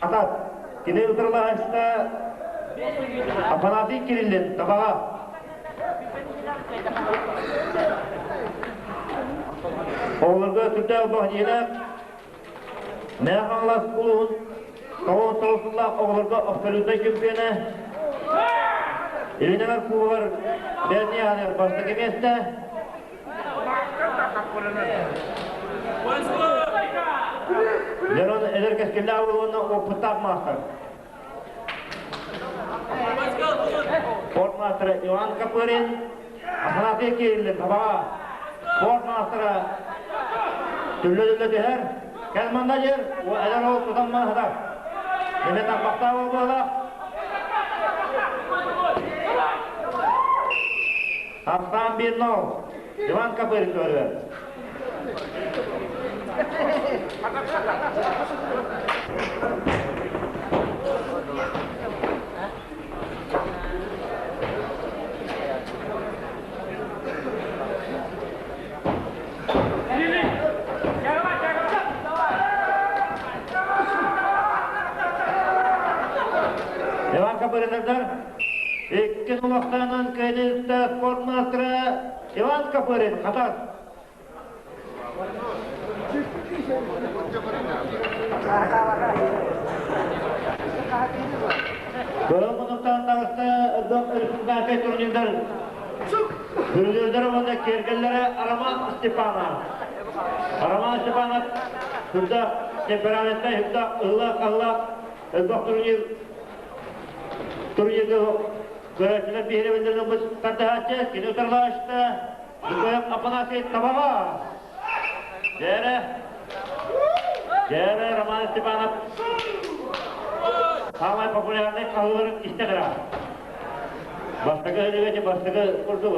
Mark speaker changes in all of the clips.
Speaker 1: Атат, кини ытырылаһааччыта Афанасий Кириллин, Табаҕа. Оҕолорго сүрдээх баһдьиилээх Мэҥэ Хаҥалас улууһун 99 сыллаах оҕолорго абсолютнай чемпиона Илин Эҥэр кубогар Бэрни Аанер бастакы миэстэ. Лерон эдэр кэскиллээх уонна опыттаах маастар. Спорт маастара Иван Копырин, Афанасий Кириллин, Табаҕа. Спорт маастара түллэ-түллэ түһэр. Кэл манна дьэр, эдэр ол тутан маһыта. Мine тарбахтаах буолла. Ахсаан 1-0. Иван Копырин көрүөр. Иван Копыриндар икки улахтаанан кыайдыытта спорт маастара Иван Копырин Хатас. Кыһыл муннуктан таҕыста Ырдох республиканскай турнирдар Бүрүлүөрдэрэ уонна киэргэллэрэ Роман Степанов. Роман Степанов сүрдээх темпераментнай, сүрдээх ыллаах-аллаах элбэх турнир турнирга көрөөччүлэр биһирэбиллэрин ылбыт тардыһааччы, кини утарылааччыта Николай Афанасьевич Табаҕа. Дьээрэ, Дьээрэ Роман Степанов самай популярнай хаһыыларын истэ кыра. Бастакы өлүгэтэ бастакы курдук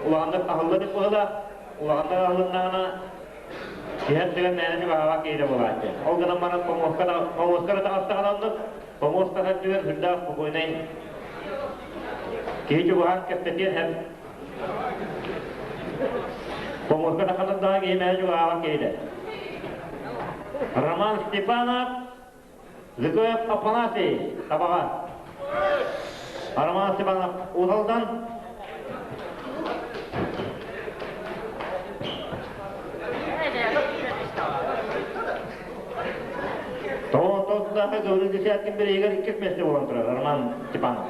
Speaker 1: улаханнык аһыллар быһыла, улаханнык аһылыннаҕына Иһэр түгэн мээнэ чугаһаабат киһитэ буолааччы. Ол гынан баран помуоска да таҕыстаҕына оннук, помуоска түгэн сүрдээх спокойнай киһи чугаһаан кэпсэтиэн сөп. Помуоска тахханардаҕа киһи мээнэ чугаһаабат киһитэ. Роман Степанов, Зыкоев Афанасий, Табаҕа. Роман Степанов Уус Тоҕо Гаврил Десяткин бирииһигэр иккис миэстэ буолан турар Роман Степанов.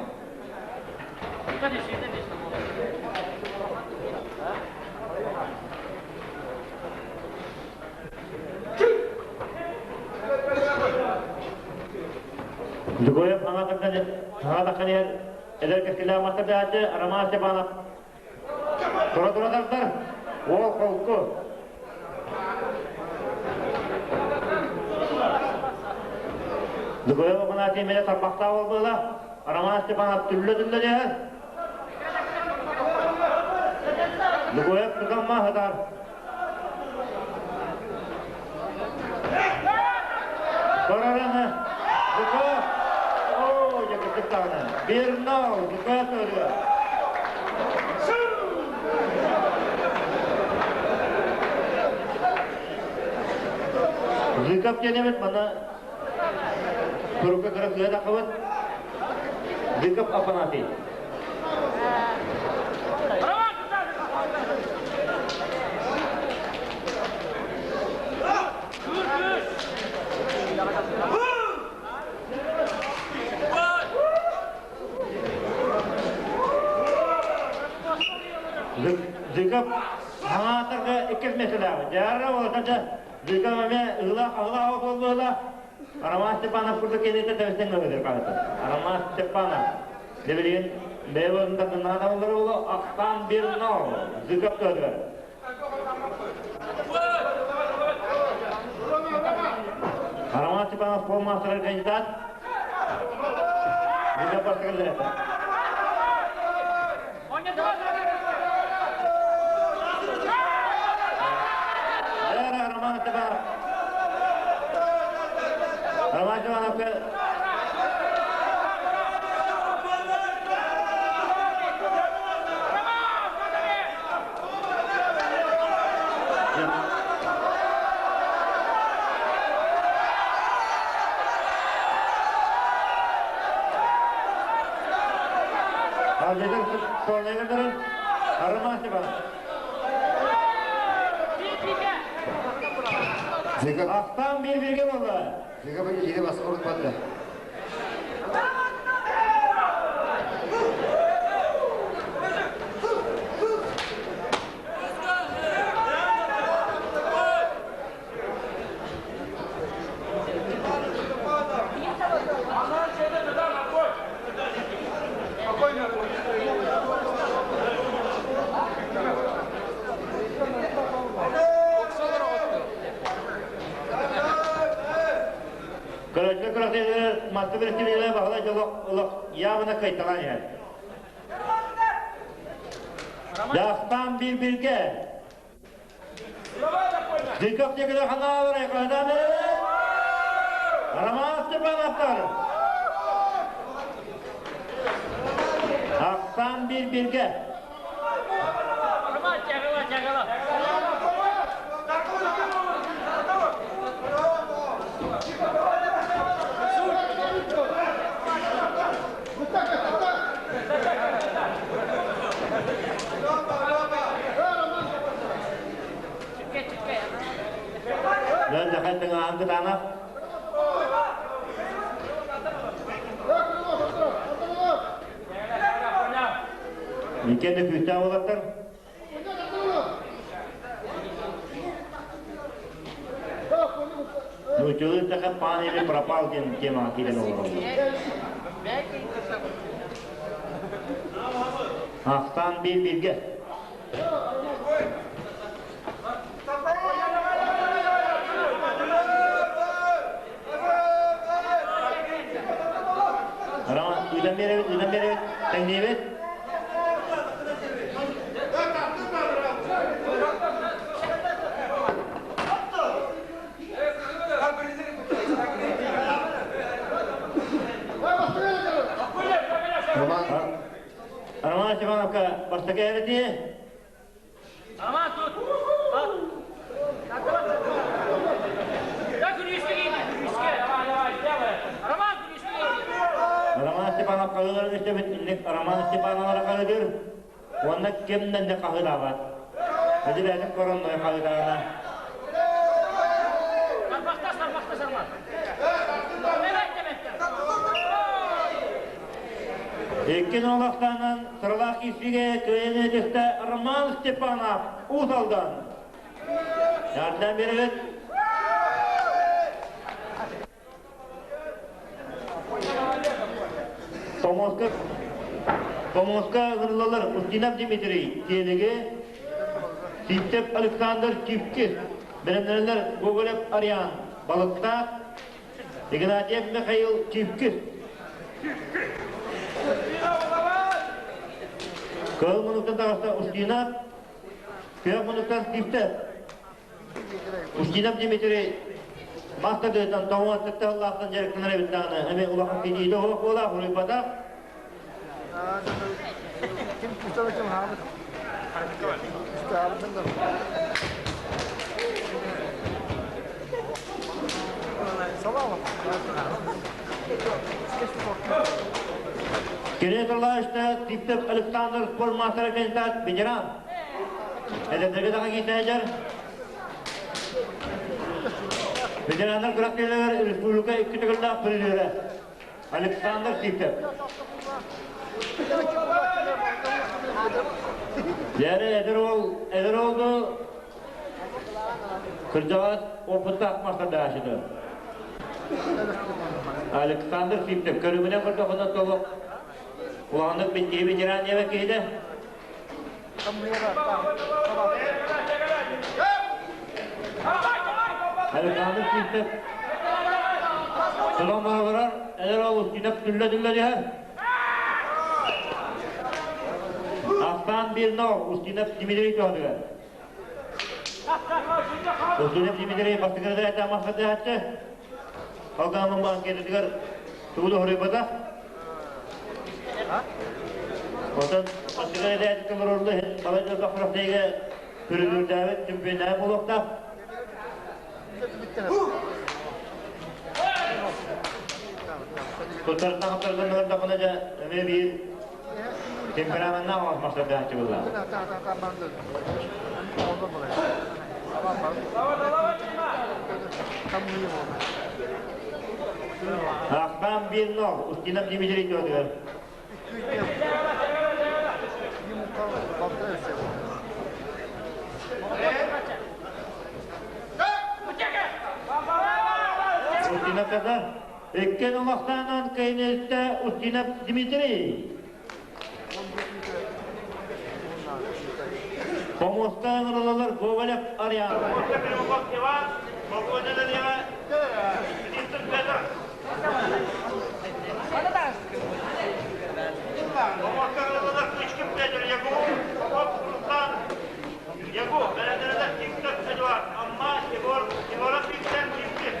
Speaker 1: Дугоев хаҥа тахсан иһэр эдэр кэскиллээх мастардааччы Роман Степанов тура-тура тардар уол холку Дугоев Афанасий мэлэ тарбахтаах буолла Роман Степанов түллэ-түллэ түһэр Дугоев тутамма сытар Барараны Бука Оо, дьэ кырдьык даҕаны. Бернал Бука төрүө. Зыков диэн эбит манна сурука кыра сыа таххыбыт. Зыков Афанасий. Зыков хаҥаатарга иккис миэстэлээҕи. Дьаара уолатарда Зыков эмиэ ыһылаах-аһылаах буолла. Роман Степанов курдук кэнниттэн тэбистэн көһүтэр хаһыта. Роман Степанов Дебилигин бэйэ тардыннааталлар уолу Ахтан Бернал Зыков көһүтэр. Роман Степанов полмастер кандидат. Зыков бастакы Роман Степанов. Роман Степановка Алдьатар суоллайгардарын Роман Степанов. Ахтан bir birge болла.
Speaker 2: Зига bir yeri basıp unutmadı.
Speaker 1: Көрөөччү күрэхтэһиилэр маска бэрэстэбиитэлэ Баһылай Дьолох олох явно кыайталаан иһэр. Дастан bir birге Диков дегеле ханаалар айқайдан Роман Степановтар Ахсан bir birге
Speaker 3: Роман, тяжело, тяжело.
Speaker 1: Дön жақайтың аңғы танақ. Икенді күүсті олаттар. Ну, чулы тақа пан или пропал ден тема кирен олар. Ахтан bir birге. Роман, үден беребит, үден беребит, теңнейбит.
Speaker 2: Роман
Speaker 1: Роман Степановка бастакы эрети.
Speaker 3: Роман тут. Да, күрүскө кийди, күрүскө. Давай, давай, сделай. Роман күрүскө кийди.
Speaker 1: Роман Степанов қалыларын істебит, инник Роман Степановлары қалыдыр. Онна кемнен де қағыдабат. Әді бәлік коронной қағыдағына.
Speaker 3: Сарбақта, сарбақта, Роман. Evet, evet.
Speaker 1: Икки нолақтанын сырлақ исиге күйені түсті Роман Степанов Усалдан. Ярдан беребет. Томоска Томоска гырлалар Устинов Дмитрий Телеге, Ситтеп Александр Чивкис, Беремнерлер Гоголев Ариан, Балыкта, Игнатьев Михаил Чивкис. Кыл мұнықтан тағыста Устинов, Күйек мұнықтан Ситтеп. Устинов Дмитрий Мастер дөйтен тоңуан тіпті Аллахтан жеріктінер ебіттағыны. Әме улахан кедейді хоқ бола, хұрипатақ. Кирилл Типтеп Александр спорт мастера кандидат ветеран. Эдердерге даға кейтәжер. Ветерандар күрәктелер республика икки төгілді призері. Александр Типтеп. Яре эдер ол, эдер олду. Кырдағат опытта ақмақта ашыды. Александр Сиптеп көрүмүнен көрдөхүнө толук улааннык битии ветеран диэбэ киһитэ. Александр Сиптеп Сылам барар, эдер ол Устинов түллө-түллө диһэр. Астан bir нол Устинов Дмитрий туһатыгар. Устинов Дмитрий бастыкырда эта махсаты хатчы. Алгаамын банкетигер туулу хорuyбата. Отон бастыкырда эта орду балайда бакырактайга көрүлүрдәбит чемпионат болуқта. Тутарна хатарганнар дакына жа эме бир Темпераментнаах оҕус мастардааччы буолла. Ахтан 1-0 Устинов Дмитрий Федоров. Устинов каза. Иккен улахтаанан кайнелте Устинов Дмитрий. Помостан ырылалар Гоголев Ариан. Иван, Министр Петр. Помостан ырылалар Кычкин Петр, Егор, Попов Руслан, Егор, Бәрәдәрәдә Виктор Эдуард, Амма, Егор, Егоров Виктор, Виктор.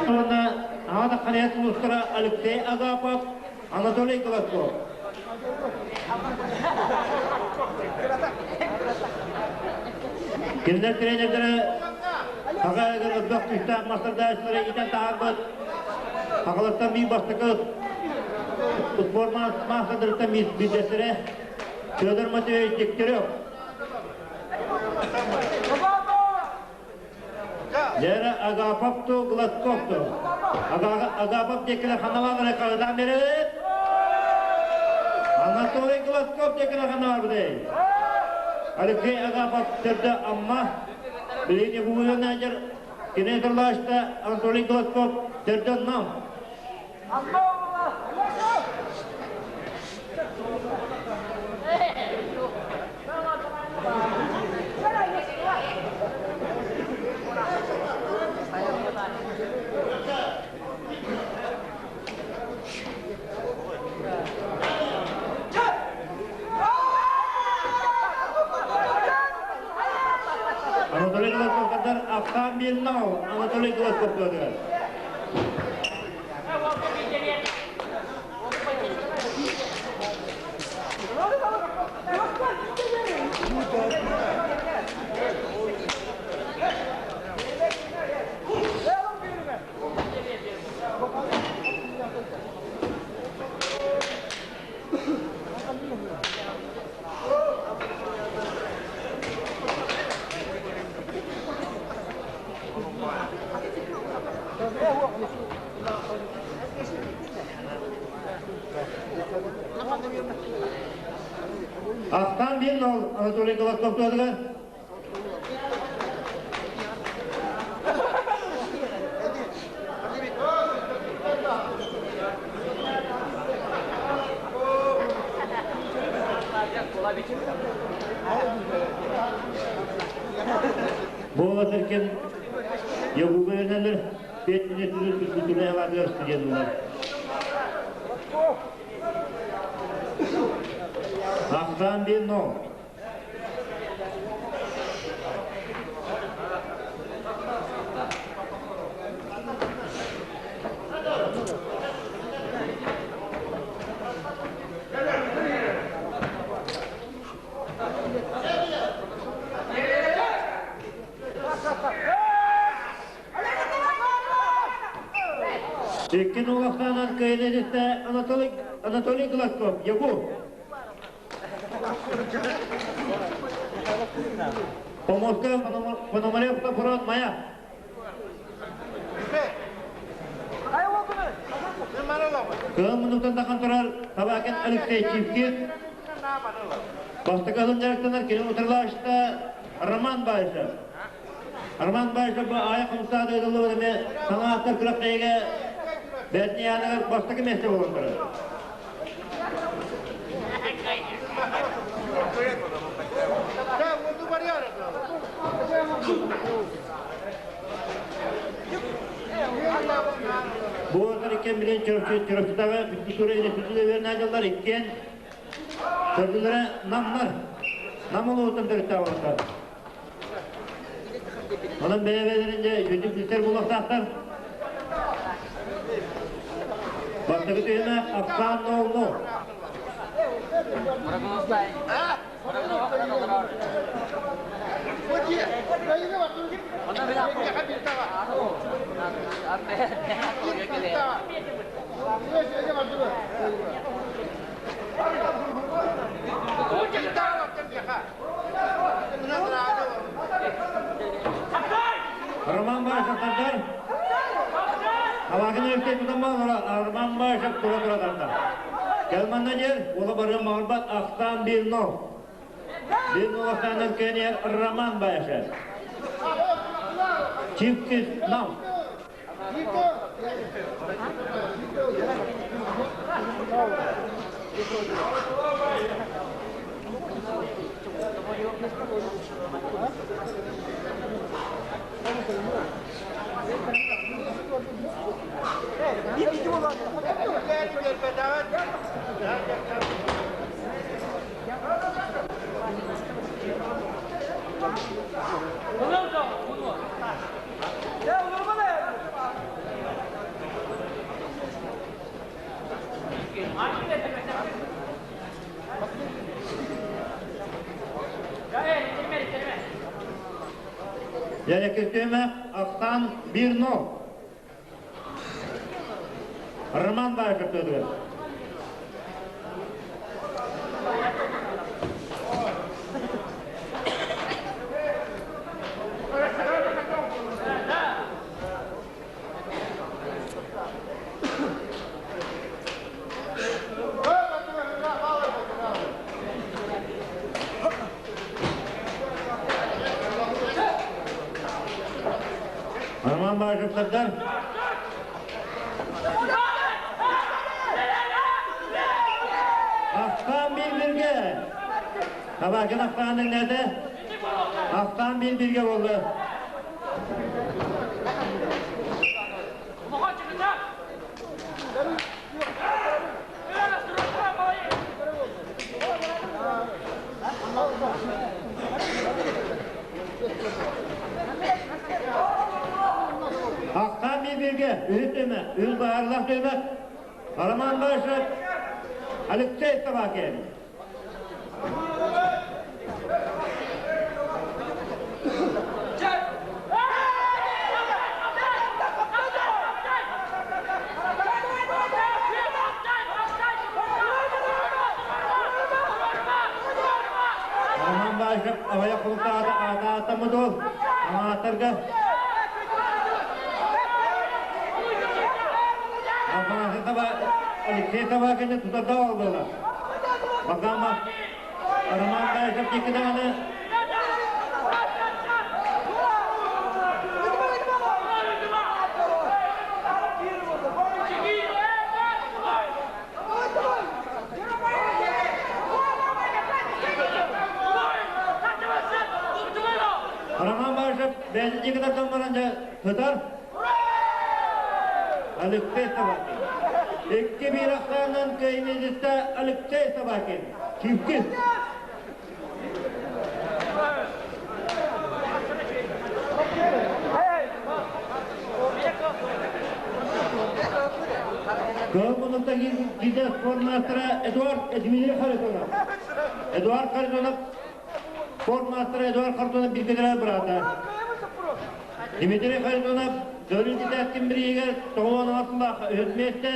Speaker 1: Уонна аҕа харыйа сулустара Алексей Агапов, Анатолий Голосков. Кинилэр тренердэрэ Саха элбэх күүстээх мастардааччылары иитэн таһаарбыт Сахалартан биир бастакы спорт маастардарыттан биирдэстэрэ Федор Матвеевич Дегтярев. Лера Агаповту Гладковту. Агапов диэкилэ ханналаан хаһыдаан берет. Анатолий Гладков диэкилэ ханналаан Алексей Агапов төрдө Амма. Билигин Якутия Надер кини тыллаашта Анатолий Гладков төрдө Нам. Анатолий Гладков Ахтан Бирнау Анатолий Гладков көрдүлэр. Ахтан Бирнау Анатолий Гладков көрдүлэр. Буола сиркен Ягугайналар петминетүлүр күтүлэ студентлар. Ахтан Бирнау. Икки нулахтанан кыайдетте Анатолий Анатолий Гладков, Ягу. Помоска Пономарев Капуран Мая. Кыһын муннуктан тахан турар Табакин Алексей Чивкин. Бастакы алын дьарыктанар кини утарылааччыта Роман Баишев. Роман Баишев бу айа хомустаах ыытыллыбыт эмиэ саҥа күрэхтэһиигэ бэртин ааныгар бастакы миэстэ буолан турар. Бу уолаттар иккиэн билэн Чурапчытааҕы физкультура института үөрэнээччилэр иккиэн төрдүлэрэ Намнар. Нам улууһуттан төрүттээх уолаттар. Онон бэйэ-бэйэлэрин дьэ үчүгдүк билсэр буолуохтаахтар. Бастакы түһүмэх Ахсаан 0-0. Роман Башев тардар. Табакын өртей тутамма Роман Башев тура тура тарда. Кэлманна дер, ола барыан баҕарбат ахсаан 1-0. 1-0 ахсаанынан кэнийэр Роман Башев. Чипкис нам. Дьэрэкиртиэмэ Ахтан 1-0. Роман Баишев тыатыгар. Роман Баишевтардан Ахтан bir-birге. Табакин Ахтанның нәді? Ахтан bir-birге болды. Ахтан bir-birге. Үһүс түмэ, үс баарлах түмэ. Роман Башев, Алексей Табакин. Роман Башев авая култаата аата-аатаммыт Аҥааттарга Афанасий Таба Алексей Табакины тутарда олдулар. Бакама Роман Башев диэки даҕаны Роман Башев бэйэтин диэки тардан баран дьэ сытар. Алексей Собакин. 2-1 ахсаанынан кыайыылыста Алексей Собакин. Күүскүс. Кыһыл муннукта киирдэ спорт маастара Эдуард Дмитрий Харитонов. Эдуард Харитонов спорт маастара Эдуард Харитонов бииргэ быраата. Дмитрий Харитонов Дөрүн десяткин бириигэр тоҕуон аҕатылаах үһүс миэстэ,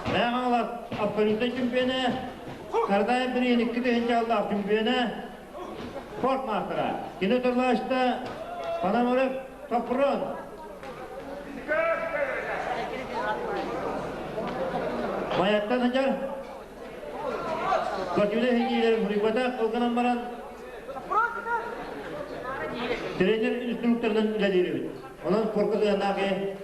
Speaker 1: Мэҥэ Хаҥалас абсолютнай чемпионэ, Сардаев бириин 2000 аллаах чемпионэ, спорт маастара. Кини тыллаачта Пономарев Сопрун. Майаттан сылдьар Көтүлэ иһиилэрин суруйбатах, ол гынан баран тренер инструкторынан үлэлиир эбит. Онон спорка сыһыаннаах киһи.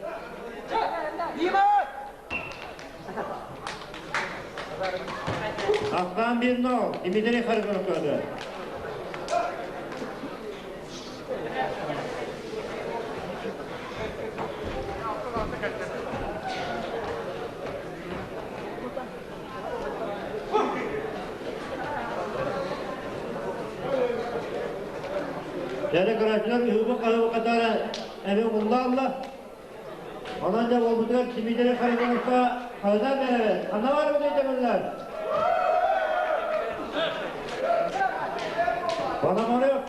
Speaker 1: Ахтан 1-0 Дмитрий Харитонов көрдө. Дьэ көрөөччүлэр ыһыыбы-хаһыыбы кытары эмиэ умуллааллар. Онон дьэ буолбутугар Дмитрий Харитоновка хаһытаан биэрэбит. Ханна баар эбит өйдөбүллэр? Пономарев,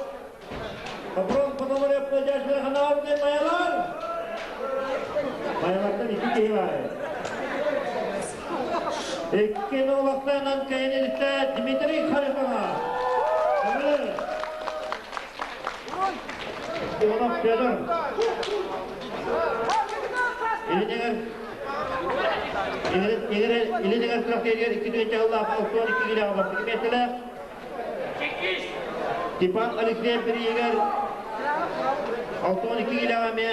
Speaker 1: Капрон Пономарев былдьааччылар ханна баар эбит майалар? Майалартан икки киһи баар эбит. Икки нолоктаанан кэйин илтэ Дмитрий Харитонов. Иванов Федор. Илинигэр күрэхтэһиитигэр икки тыһыынча сыллаах 62 киилэҕэ бастакы миэстэлээх. Степан Алексеев бирииһигэр 62 киилэҕэ эмиэ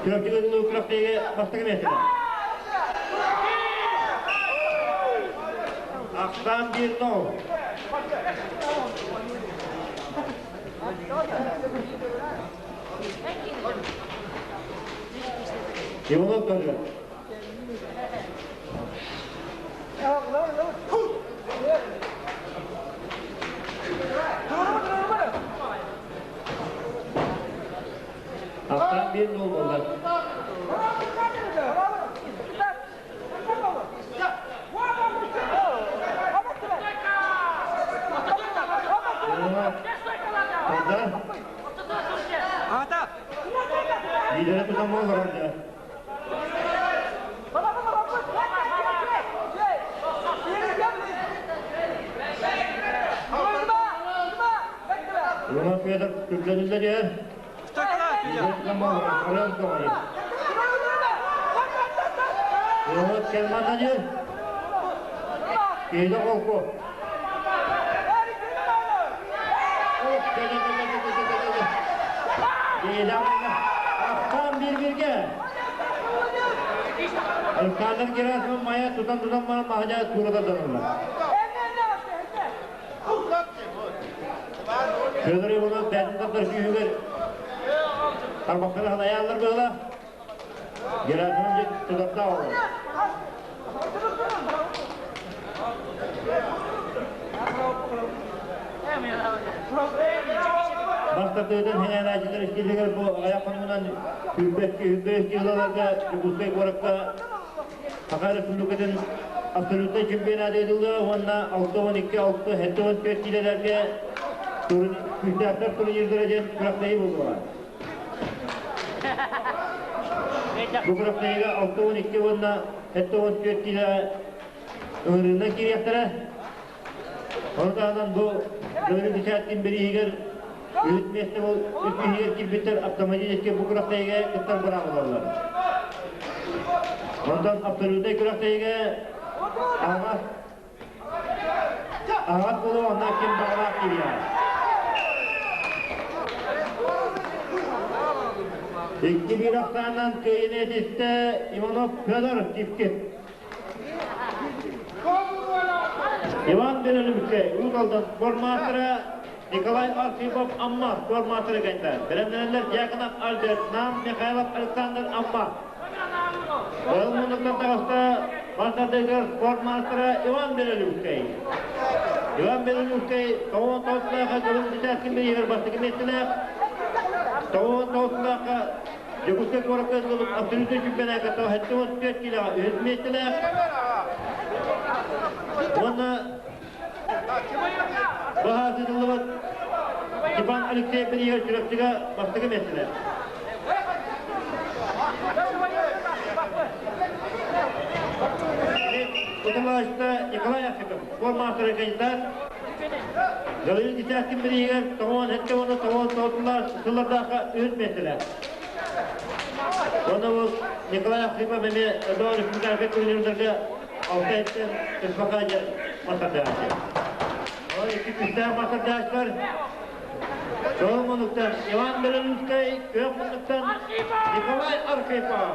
Speaker 1: Чурапчыга ыытыллыбыт күрэхтэһиигэ бастакы миэстэлээх. Ахсаан 1-0. Иванов тоже. Ахсаан 1-0 буолла. Лидері тутан олорор да. Иванов Федор түргэниллэ диэн. Лидері тутан олорор. Иванов Кермана диэн. Кейде холку. Ахтан bir-birге. Александр Герасимов Майа тутан-тутан баран маһадьа туурата доноллар. Федор Иванов бээтин тахсар күүһүгэр тарбахтары халайааллар быһыла. Герасимов дьэ тутарда олорор. Бастакытын хэнээнээччилэр истиилигэр бу аҕыйах хонугунан сүүрбэс килоларга Дьокуускай куоракка Саха Республикатын абсолютнай чемпионата ыытыллыа уонна 62 6 74 киилэлэргэ күүстээхтэр турнирдара диэн күрэхтэһии буолуоҕа. Бу күрэхтэһиигэ 62 уонна 74 киилэ ыҥырыынан киириэхтэрэ. Ону таһынан бу Гаврил Десяткин бирииһигэр үһүс миэстэ бол үс биһигэр киирбиттэр автоматически бу күрэхтэһиигэ кыттар быраабылалар. Онтон абсолютнай күрэхтэһиигэ аһаҕас аһаҕас буолуо онно ким баҕалаах киириэҕэ. Икки биир ахсаанынан кыайыыны этистэ Иванов Федор Кипкит. Иван Белолюбскай, Уус Алдан спортмаастара Николай Архипов Амма спортмаастара кэллэ. Бэлэмнэнэллэр Дьяконов Альберт, Нам Михайлов Александр Амма. Быйыл муннуктан таҕыста Бантардыгар спортмаастара Иван Белолюбскай. Иван Белолюбскай тоҕуон тоҕустааха кылын десяткин бирииһигэр бастакы миэстэлээх. Тоҕуон тоҕустааха Дьокуускай куоракка ыытыллыбыт абсолютнай чемпионакка 74 килоҕа үһүс миэстэлээх уонна баһаас ыытыллыбыт Степан Алексеев бирииһигэр Чурапчыга бастакы миэстэлээх. Утумааччыта Николай Архипов, спорт кандидат, Гаврил Десяткин бирииһигэр тоҕуон сэттэ уонна тоҕуон тоҕус сыллардаахха үһүс миэстэлээх. Уонна бу Николай Архипов эмиэ Доо республиканскай турнирдарга алта эттэн СПК мастардааччы. Ол икки күүстээх мастардааччылар Чоол муннуктан Иван Белолюбскай, күөх муннуктан Николай Архипов.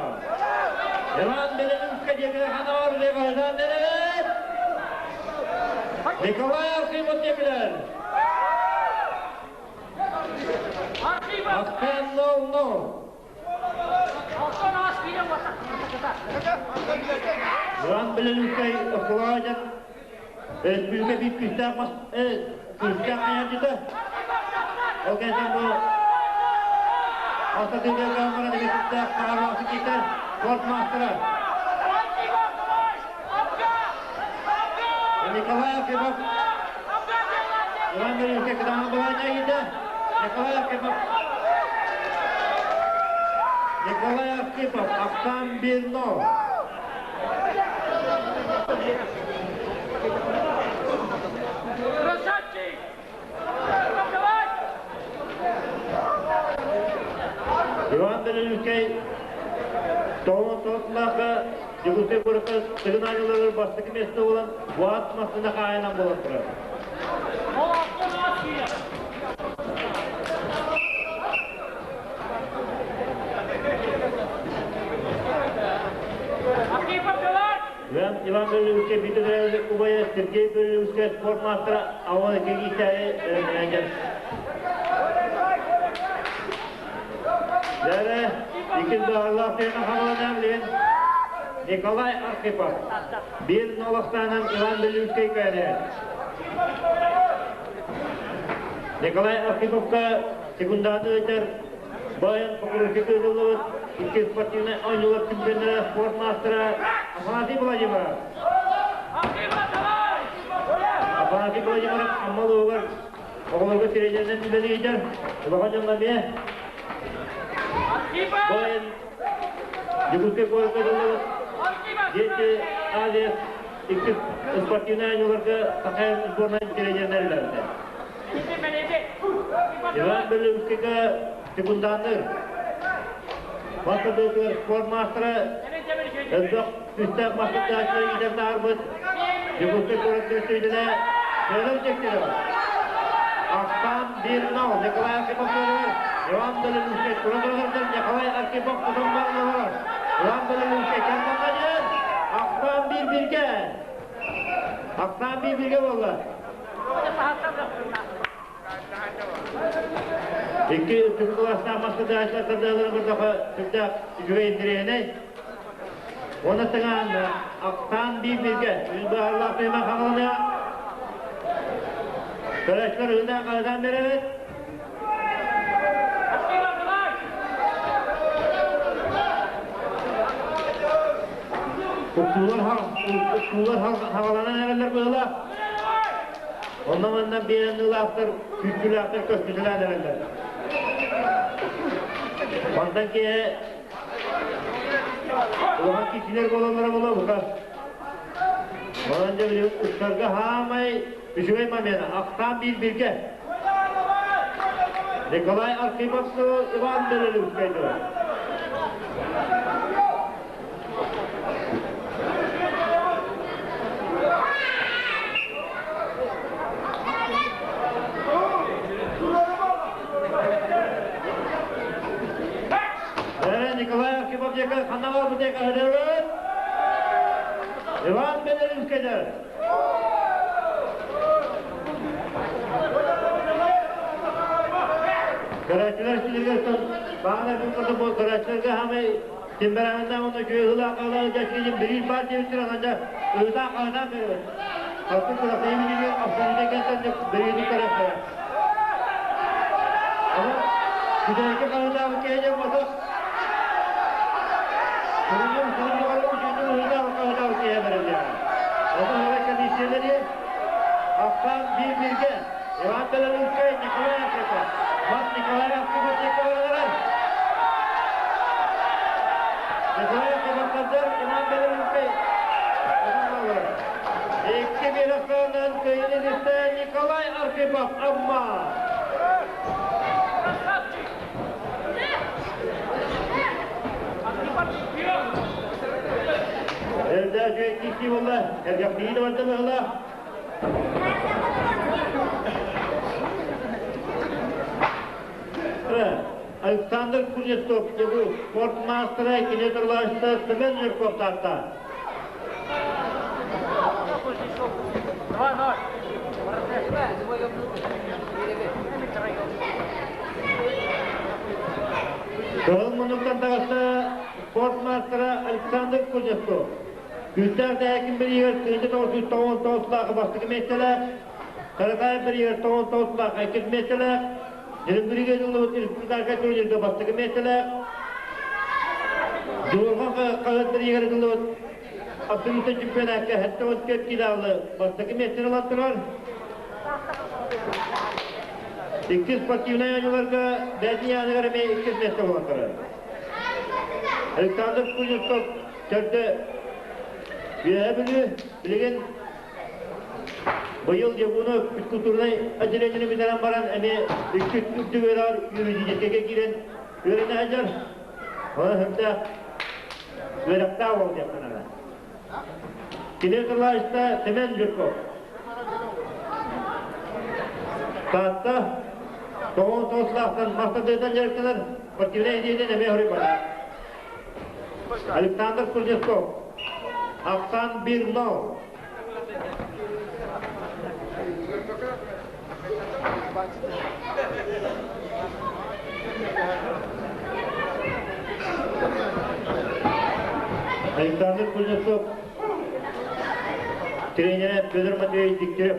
Speaker 1: Иван Белолюбскай диэки ханаар Леҕаһынан нэрэлэр. Николай Архипов диэкилэр. Ахтан нол-нол. Иван Белолюбскай оскуолаҕа Республика биир күүстээх күүстээх хайааччыта. Ол кэнниттэн бу Бастакы камера дегеттээх таһаарбаҕасы киитэр спорт маастара. Николай Архипов Иван Григорьевич кытаанах былаанньа иитэ. Николай Архипов Николай Архипов Ахтан Бирнов.
Speaker 3: Красавчик!
Speaker 1: Иван Белелюкэй тоҕон тоҕутлаахха Дьокуускай куоракка Тыгын Аанньаларыгар бастакы миэстэ буолан Буат массыына хаайынан буолан турар. Иван Белелюкэй бииргэ убайа Сергей Белелюкэй спорт маастара ауыл кигиитээри бэлэмнэнэн Дьэрэ, иккис баҕалаах тыына хааланан билин Николай Архипов биир нолохтаанан Иван Белюкскай кэлэр. Николай Архиповка секунданы ыытар Баян Покровский ыытыллыбыт икки спортивнай оонньуулар чемпионнара спорт маастара Афанасий Владимиров. Афанасий Владимиров Амма улууһугар оҕолорго тренеринэн үлэлиир. Улахан дьоҥҥо эмиэ Баян Дьокуускай куоракка ыытыллыбыт Дети Азия икки спортивнай оонньууларга Саха сборнай тренеринэн үлэлээбитэ. Иван Белевскийгэ секунданныр. Бастакы спорт маастара элбэх күүстээх мастардааччылар иитэн таһаарбыт Дьокуускай куорат көстүүтүнэ Федор Дегтярев. Ахсаан 1-0 Николай Архипов Иван Белевский туран Николай Архипов тутан баран Иван Белевский кэмҥэ Ахсаан 1-1-ге. Ахсаан 1-1-ге буолла. Икки үрдүкү кылаастаах маскыдааччылар тардыаларын көрдөххө сүрдээх үчүгэй интэриэһинэй. Уонна тыҥаан ахсаан биир бииргэ үс быһаарылаах тыына хаҥаланыа. Көрөөччүлэр ыһынаан хаһытаан биэрэбит. Уксуулар хаҕаланан эрэллэр быһыылаах. Онно-манна биэннылаахтар, күүччүлээхтэр көстүтэлээн эрэллэр. Мантан киһи улахан кичилэр буолаллара буолуо бука. Онон дьэ били устарга хаамай үчүгэй момент ахсаан биир биргэ. Николай Архипов Иван Белелюбскай Николай Архипов диэки ханна барбыт диэки өдөрөт. Иван Белелюбскайдар. Көрөөччүлэр силигэр баҕалар күн көрөөччүлэргэ хамай Темпераментаах уонна үчүгэй ыһыылаах дьэскиин бириир баар диэбиттэр ананча ыһыытаах хаһытаан көрөбүт. Хаппыт кырасыйы минигэр абсолютно кэлсэн бириини көрөттөрө. Аны бүтэйки хаһытаабыт киһи диэн болсақ, Суруйум суруйугар үчүгэй ыһыытаах хаһытаабыт киһи бэриллиэҕэ. Ону ыһыра комиссиялары Ахсаан биир бииргэ Иван Белорусскай, Николай Архипов, Мас Николай Архипов Николай Николай Архипов Иван Белорусскай Икки биэрэхтээнэн кыайын Николай Архипов Амма. Эрдэ үчүгэй киирсии буолла. Эргэхтии да барда быһыылаах. Александр Кузнецов, спорт маастара, кини тыллааччыта Семен Жирков таатта. Кыһыл муннуктан таҕыста спорт маастара Александр Кузнецов. Күүстээх Дээкин бириигэр 1999 сыллаах бастакы миэстэлээх, Каракаев бириигэр 99 сыллаах иккис миэстэлээх. Нерюнгригэ ыллыбыт республиканскай турнирга бастакы миэстэлээх. Дьулурҕан хаһыат бириигэр ыллыбыт абсолютнай чемпионатка 74 килоалы бастакы миэстэни ылан турар. Иккис спортивнай оонньууларга бэйэтин яыныгар эмиэ иккис миэстэ буолан турар. Александр Кузнецов төрдө Үөһээ Бүлүү билигин быйыл Якуна физкультурнай отделениены бүтэрэн баран эмиэ икки үрдүк үөрэҕэр юридическайга киирэн үөрэнэ сылдьар. Онон сүрдээх үөрэхтээх уол диэххэ наада. Кини тыллааччыта Семен Жирков. Таатта 99 сылаахтан мастардыытан дьарыктанар спортивнай идеятын эмиэ хоруйбата. Александр Кузнецов, Ахсан Бирнов. Александр Кузнецов тренерэ Федор Матвеевич Дегтярев.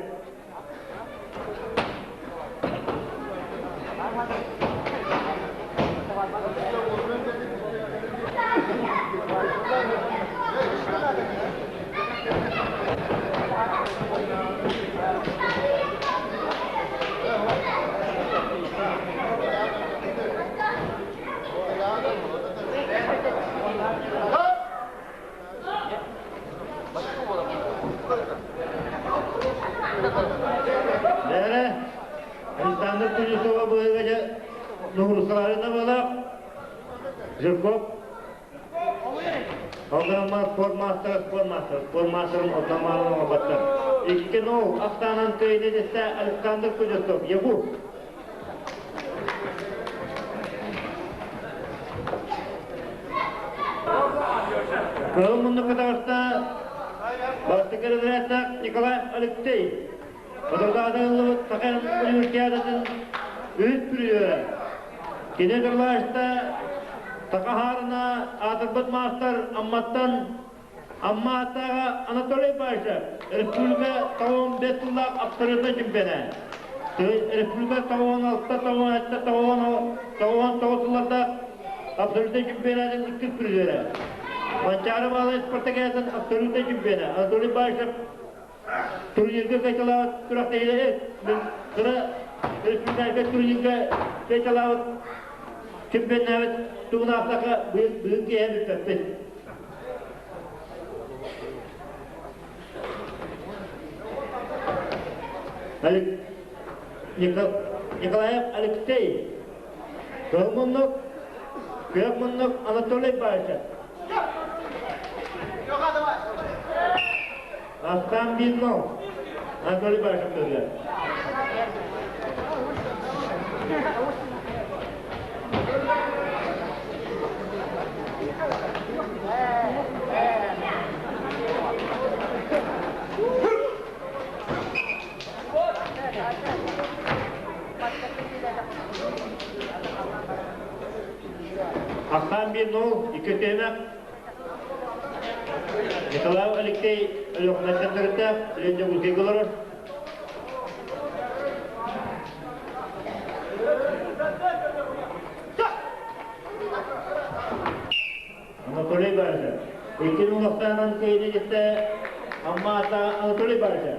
Speaker 1: Бээрэ, Александр Кузнецова быһыыга дьэ нуһурусаларына буолар. Жирков Программа спортмастера, спортмастер, спортмастерын отамаанын оҥорботтор. 2-0 ахсаанан кыайыыны дессе Александр Кузнецов, Егу. Кыһыл муннукка таҕыста бастакы разрядтаах Николай Алексей. Бодордоҕо ыллыбыт Саха универсиадатын үһүс призера. Кини тыллаачта Саха Хаарына аатырбыт маастар Амматтан Амма ааттааҕа Анатолий Баишев республика тоҕуон бэс сыллаах абсолютнай чемпиона. Республика тоҕуон алта, тоҕуон сэттэ, тоҕуон тоҕуон тоҕус сыллардаах абсолютнай чемпионатын иккис призера. Манчаары Баалай спартакиадатын абсолютнай чемпиона Анатолий Баишев турнирга кайталаабыт күрэхтэһиилэри кыра республиканскай турнирга кайталаабыт чемпионнаабыт тугунаахтаха быйыл киэһэ бүппэппит. Николаев Алексей, Кыһыл муннук, Күөх муннук Анатолий Баишев. Астан Биннов, Анатолий Баишев көрүлэр. Ахсаан 1-0, икки Николаев Алексей Өлүөхүмэттэн төрүттээх, Леня Дьокуускайга олорор. Анатолий Барышев. Иккин улахтаанан кыйыны кытта Амма ата Анатолий Барышев.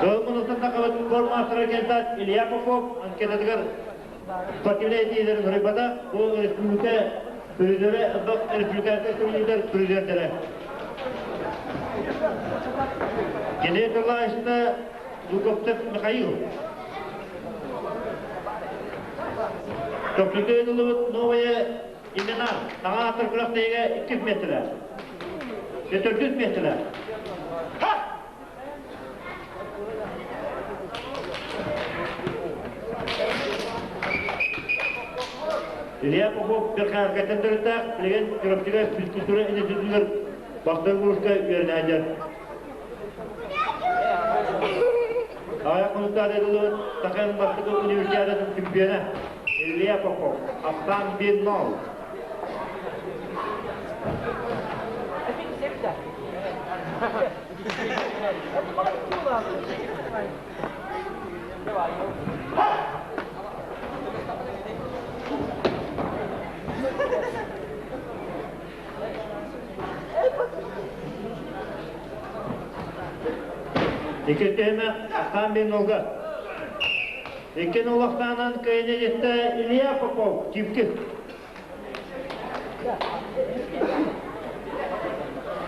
Speaker 1: Кылмыныстан тақабыт кормастера кентат Илья Попов анкетатыгар спортивнай этиилерин суруйбата. Бу республика призеры, республиканскай турнирдар призердері. Кини тыллааччыта Луковцев Михаил. Чопчуга ыытыллыбыт новая имена саҥа ааттар күрэхтэһиигэ иккис миэстэлээх. Төрдүс миэстэлээх. Илья Попов Верхоянскайтан төрүттээх, билигин Чурапчыга физкультура институтугар бастакы курска үөрэнээччи. Аҕыйах хонуктаах ыытыллыбыт Саха бастакы универсиадатын чемпиона Илья Попов, Ахсан 1-0. Икки түһүмэх ахсаан биир нолга. Икки нол ахсаанан кыайан Илья Попов, Чипки.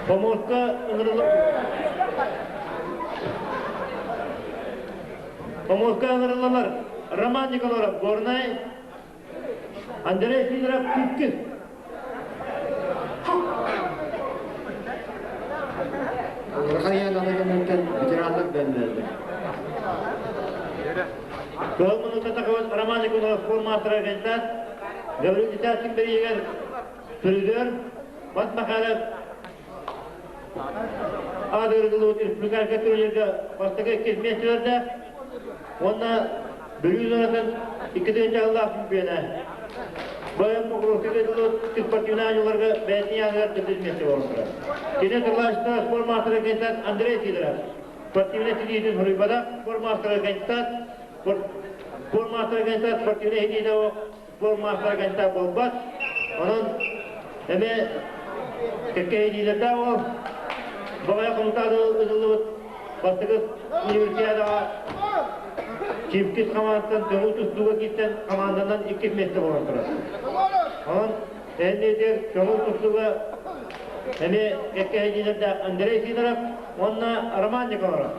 Speaker 1: Поморка ыҥырыллар Поморка ыҥырыллалар Роман Николаев, Горнай, Андрей Сидоров, Чипки.
Speaker 2: Улахан аналыгынан ветераннар бэллэллэр.
Speaker 1: Кыһыл муннукта тахыбыт Роман Николаев формаатыра кандидат Гаврил Десяткин бэрийигэр призер Бат Махайлов аадыргылыбыт республиканскай турнирга бастакы иккис миэстэлэрдэ уонна Бүлүү зонатын 2 сыллаах чемпиона. Баян Покровскайга ыытыллыбыт спортивнай оонньууларга бэйэтин яныгар төрдүс миэстэ буолбута. Кини тыллааччыта спорт маастара кандидат Андрей Сидоров. Спортивнай ситиитин суруйбатах спорт маастара кандидат спорт маастара кандидат спортивнай ситиитэ спорт маастара кандидат буолбат. Онон эмиэ кэккэ ситиилэрдээх ол. Баҕайа хомутаады ыытыллыбыт бастакы универсиадаҕа Чипкис хамаандаттан көҥүл тустууга киирсэн хамаанданан иккис миэстэ буолан турар. Онон эннитигэр көҥүл тустууга эмиэ кэккэ ситиилэрдээх Андрей Сидоров уонна Роман Николаев.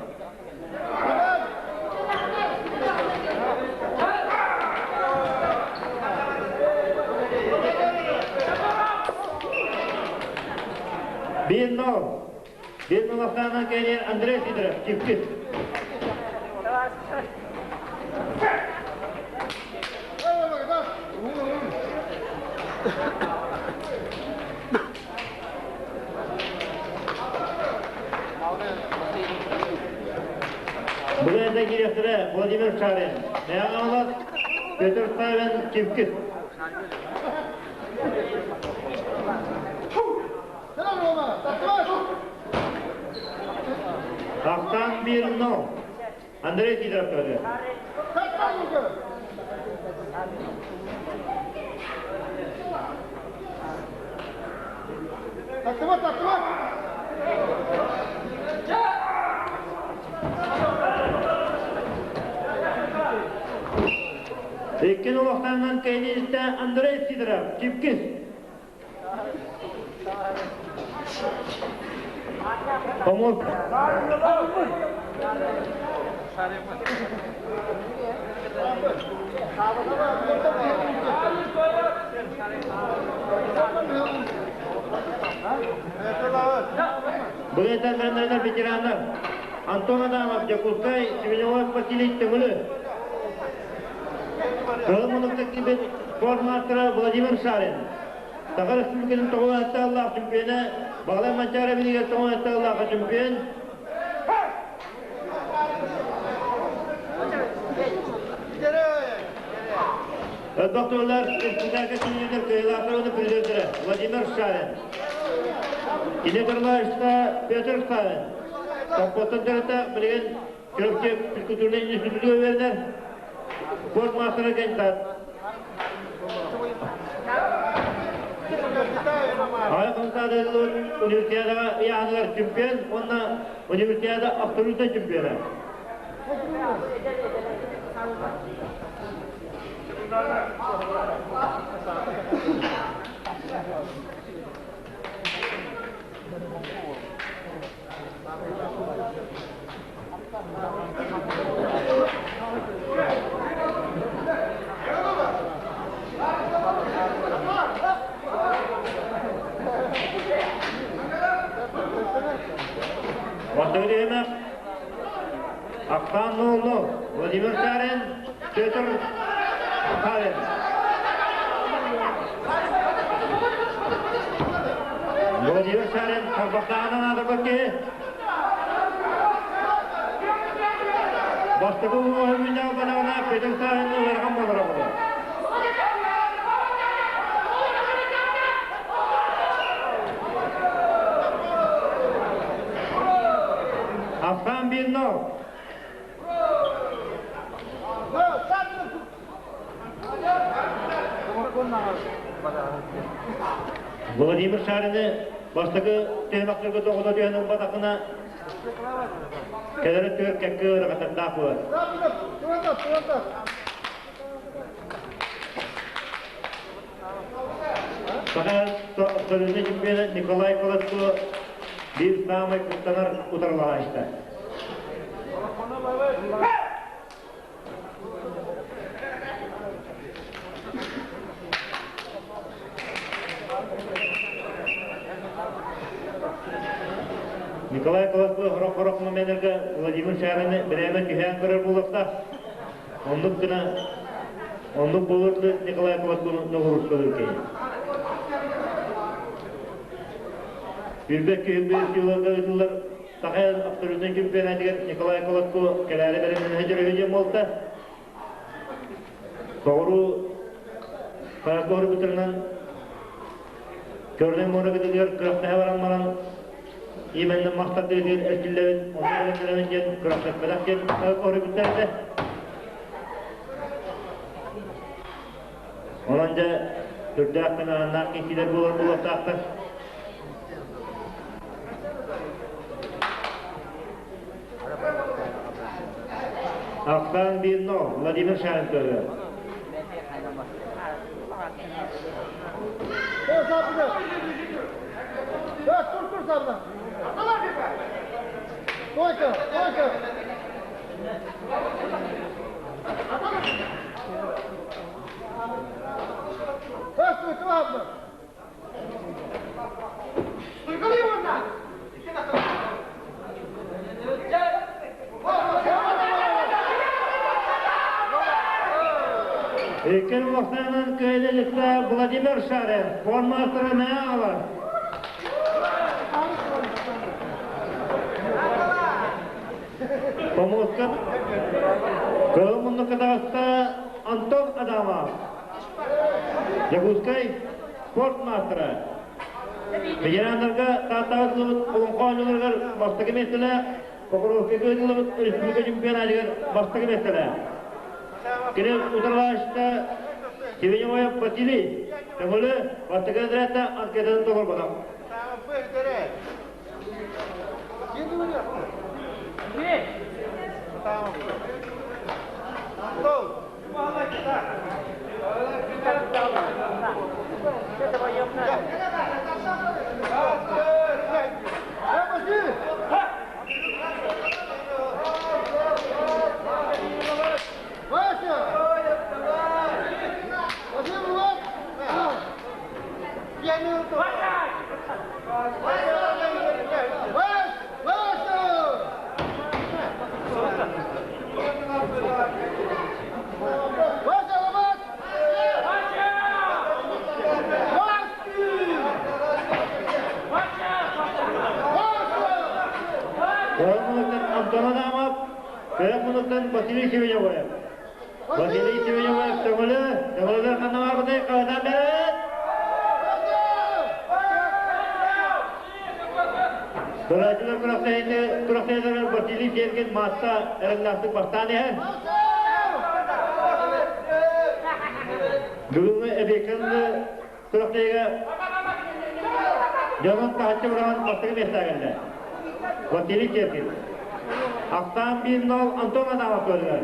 Speaker 1: Биир нол. Биир нол ахсаанынан кэлиэн Андрей Сидоров, Чипкис. Бүгүн директора Владимир Шарин, Мегаолог Петр Савин Чипкис. Ахтан 1-0. Андрей Сидоров көрдө. Иккин улахтанан кэйниитэ Андрей Сидоров, Чипкис. Помог. Бүгүн бэрнэрдэр ветераннар Антон Адамов, Дьокуускай, Семенов Василий Төҥүлү. Кыһыл муннукта киирбит спорт маастара Владимир Шарин. Саха Республикатын тоҕус чемпиона Баҕалай Манчаары билигэр тоҕус чемпион Докторлар республика киинигэр кыайыылаахтар уонна призердэрэ Владимир Шарин, Кини тыллааччыта Петр Савин, Томпоттон төрүтэ билигин Чурапчы физкультурнай институтугар үөрэнэр спорт маастара кандидат. Аҕай хамсаадайлыбыт универсиадаҕа ыйааһыныгар чемпион уонна универсиада абсолютнай чемпиона. Бастакы Ахтан Нолло, Владимир Шарин, Петр Савин. Владимир Шарин тарбахтааҕынан аатырбыт киһи. Бастакы уҥуоһун банаҕына Петр Савин ыарахан буолара буолар. Ахсаан 1-0. Владимир Шарины бастакы түһүмэхтэргэ тоҕото түһэн ылбатахына кэлэр өттүгэр кэккэ ыарахаттардаах буолар. Саха абсолютнай чемпиона Николай Колодко биир саамай куттанар утарылаһааччыта. Николай Колодко хорох-хорох моменнарга Владимир Шарины бирээмэ түһээн көрөр буолуохтаах. Оннук гына оннук буолур Николай Колодко ноҕуруускалыыр киһи. Үрбэт күһүҥҥү сыыларга ыытыллар Саха абсолютнай чемпионатыгар Николай Колодко кэлээри бэлэмнэнэ дьөрүһү диэн буолта. Соҕуруу Харакор бытырынан Чернай муора кытылыгар күрэхтэһэ баран баран именно мастардыытыгар эрчиллэбин, онно бэлэмнэнэбин диэн күрэхтэспэтэх диэн хоруйбуттар этэ. Онон дьэ сүрдээх тыҥааһыннаах киирсиилэр буолар буолуохтаахтар. Ахсаан 1-0 Владимир Шарин көрөр.
Speaker 4: Стойка, стойка!
Speaker 1: Икки улаханын кыайдылыкта Владимир Шарин, форматора Мэала. Помоска Кыһыл муннукка таҕыста Антон Адамов. Якутскай спорт маастара. Ветераннарга Тааттаҕа ыытыллыбыт Олоҥхо оонньууларыгар бастакы миэстэлээх, Покровскайга ыытыллыбыт республика чемпионатыгар бастакы миэстэлээх. Кини утарылааччыта Сивеневоев Василий көҥүлү бастакы разрядта анкетатын толорботох. Кыһыл Антон Адамов, кыһыл мунуктан Василий Семенов. Василий Семенов төҥөлө, төҥөлөлөр ханна барбытай хаһытаан бэрет! Көрөөччүлэр күрэхтэһиитэ Василий Сергин маасса эрэллээхтик бастаан иһэр. Бүгүҥҥү эбиэккэ күрэхтэһиигэ дьонун таһыччы быраҕан бастакы миэстэҕэ кэллэ. Василий Сергин. Ахсаан 1-0 Антон Адамов көрүлэр.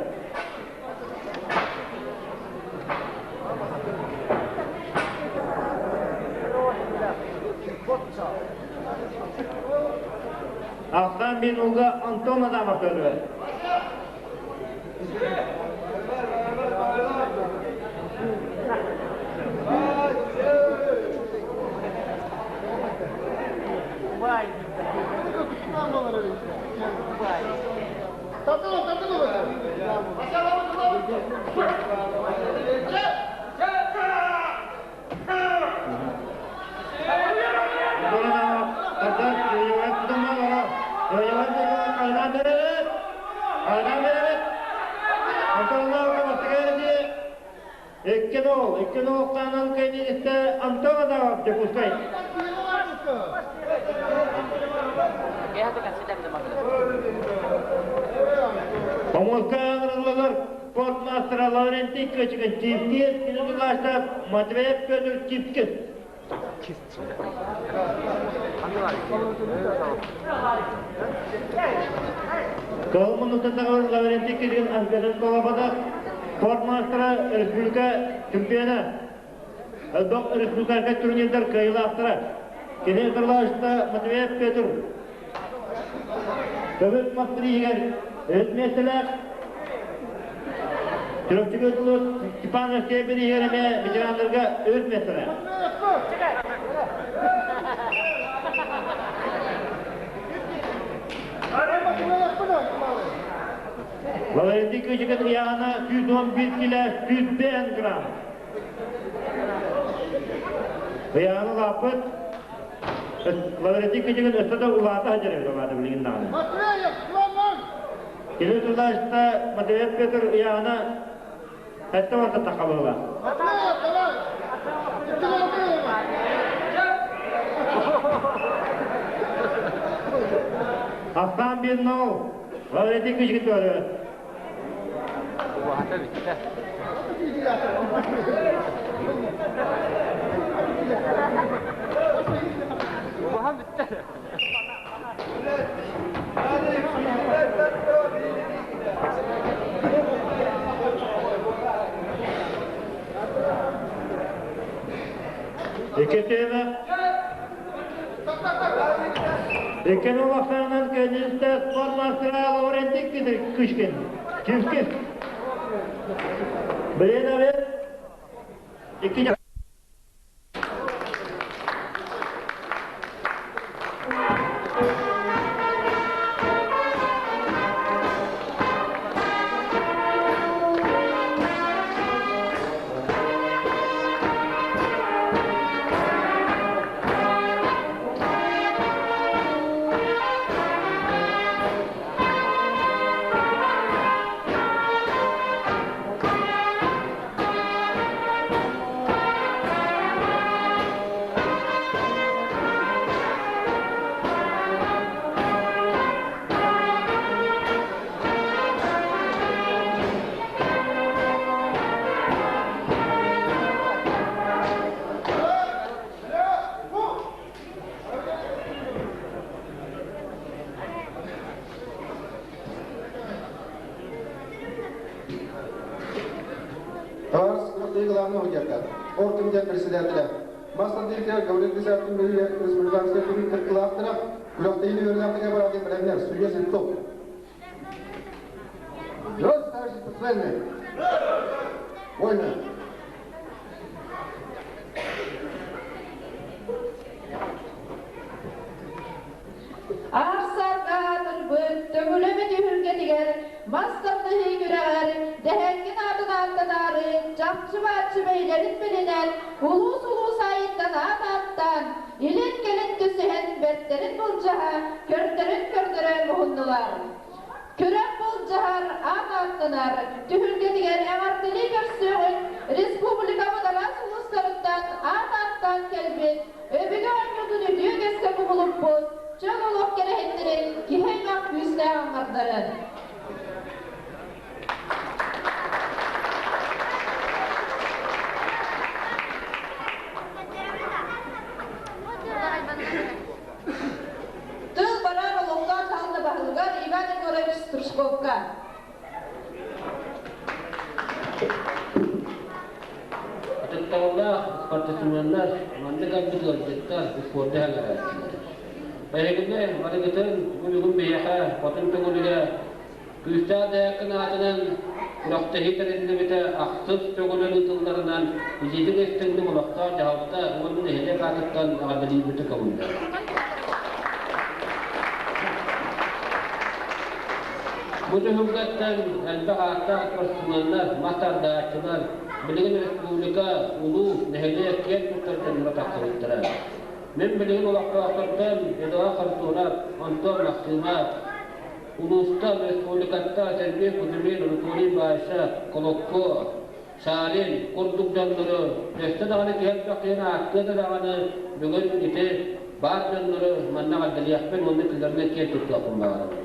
Speaker 1: Ахсаан 1-0-га Антон Адамов көрүлэр. Икки нол хаанан кэнниттэ Антон Адамов Дьокуускай. Помолка ыҥырыллалар спорт маастара Лаврентий Кычыкын Чипкин, кини тулаачта Матвеев Петр Чипкин. Кыһыл муннуктан саҕалар Лаврентий Кычыкын Ангелин Колободов спорт маастара республика чемпиона. Элбэх республиканскай турнирдар кыайыылаахтара. Кини тыллаачта Матвеев Петр. Көмүс мас бирииһигэр үс миэстэлээх Чурапчыга ыытыллыбыт Степан Алексеев бирииһигэр эмиэ ветераннарга үс миэстэлээх. Валерий Кычыкын ыйааһына 111 килэ 105 грамм. Ыйааһына улааппыт. Лаврентий Кычыгын өссө да улаата сылдьар эбит улаата билигин даҕаны. Кини тыллааччыта Матвеев Петр ыйааһына сэттэ уонта тахха буолла. Ахсаан биир нол. Лаврентий Кычыгын туһалыыр.
Speaker 4: Убаһата бүттэ. Убаһа бүттэ.
Speaker 1: Икки тема. Иккини улаханынан кэннистэ спорт мастера Лаврентий Кышкин. Кишкин. Билин Икки
Speaker 5: Товарищ Главный судья, Оргкомитет председателя, Мастер Гаврил Десяткин республиканскай күрүн кыттыылаахтара, күрэхтэһиини үөрэнээхтэргэ бараатын бэлэмнэр, судья Сенцов. Здравствуйте, товарищи спортсмены! Вольно!
Speaker 6: Аар-саарга аатырбыт Төҥүлүмүт түһүлгэтигэр мас тардыһыы күрэҕэр дэһээккин аатын ааттатаары чахчы-бааччы бэйэлэрин билинэн улуус-улуус аайыттан аат ааттаан, илин-кэлин түсүһэн бэртэрин былдьаһа, көрдөрүн көрдөрө муһуннулар. Күрэх былдьаһар, аат ааттанар түһүлгэтигэр эҕэрдэлии көрсүөҕүн республикабыт араас улуустарыттан аат ааттаан кэлбит Өбүгэ оонньуутун үтүө үгэскэ кубулуппут чөл олох кэрэһиттэрин киһи аймах күүстээх аҥардарын. Тыл барар олохтоох дьаһалта баһылыгар Иван Егорович Стручковка.
Speaker 7: Ытыктабыллаах спортсменнар, маннык элбит ыалдьыттар, спорду сэҥээрээччилэр. Эһигини барыгытын бу бүгүн биһиэхэ Хотун Төҥүлүгэ күүстээх дэһээккин аатынан күрэхтэһии тэриллибитэ ахсыс төгүлүн ыытылларынан итиитик истиҥник олохтоох дьаһалта уонна нэһилиэк аатыттан эҕэрдэлиирбитин көҥүллэр. Бу түһүлгэттэн элбэх ааттаах спортсменнар, мас тардааччылар, билигин республика, улуус, нэһилиэк киэн туттар дьонноро тахсыбыттара. Мин билигин олохтоохтортон Эдуард Харитонов, Антон Максимов, улуустан, республикаттан Сергей Кузьмин, Анатолий Баишев, Колокко, Шарин курдук дьоннору өссө даҕаны киһи элбэх киһини ааттыа да даҕаны бүгүн ити баар дьоннору манна эҕэрдэлиэхпин уонна кинилэринэн киэн туттуохпун баҕарабын.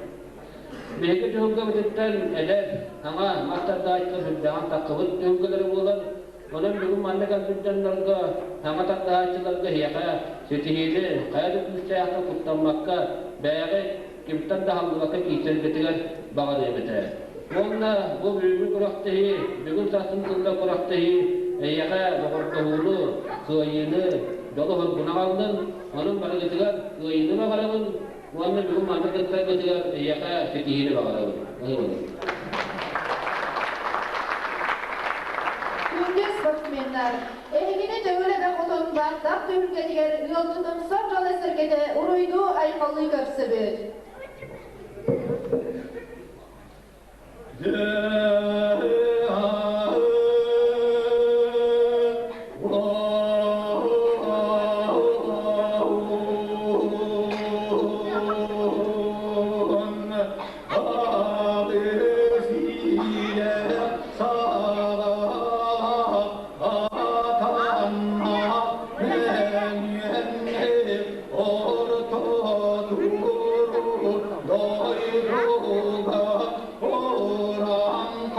Speaker 7: Биһиги түһүлгэбититтэн эдэр, саҥа мас тардааччылар сүрдээҕин тахсыбыт түһүлгэлэрэ буолар. Онон бүгүн манна кэлбит дьоннорго, саҥа тардааччыларга эһиэхэ ситиһиини, хайа да күүстээхтэн куттаммакка, бэйэҕит кимтэн да аһыллыбакка киирсэргитигэр баҕарыам этэ. Уонна бу бүгүҥҥү күрэхтэһии, бүгүн сарсын тылла күрэхтэһии эйиэхэ доҕордоһууну, кыайыыны, дьолу-соргуну аҕаллын, онон барыгытыгар кыайыыны баҕарабын уонна бүгүн манна кыттаргытыгар эйиэхэ ситиһиини баҕарабын. Ыһыллын.
Speaker 6: Күндү спортсменнар, эһигини Төҥүл эбэ хотун бааттаах түһүлгэтигэр ыалдьытымсах дьоно-сэргэтэ уруйдуу-айхаллыы көрсөбүт.
Speaker 5: Орто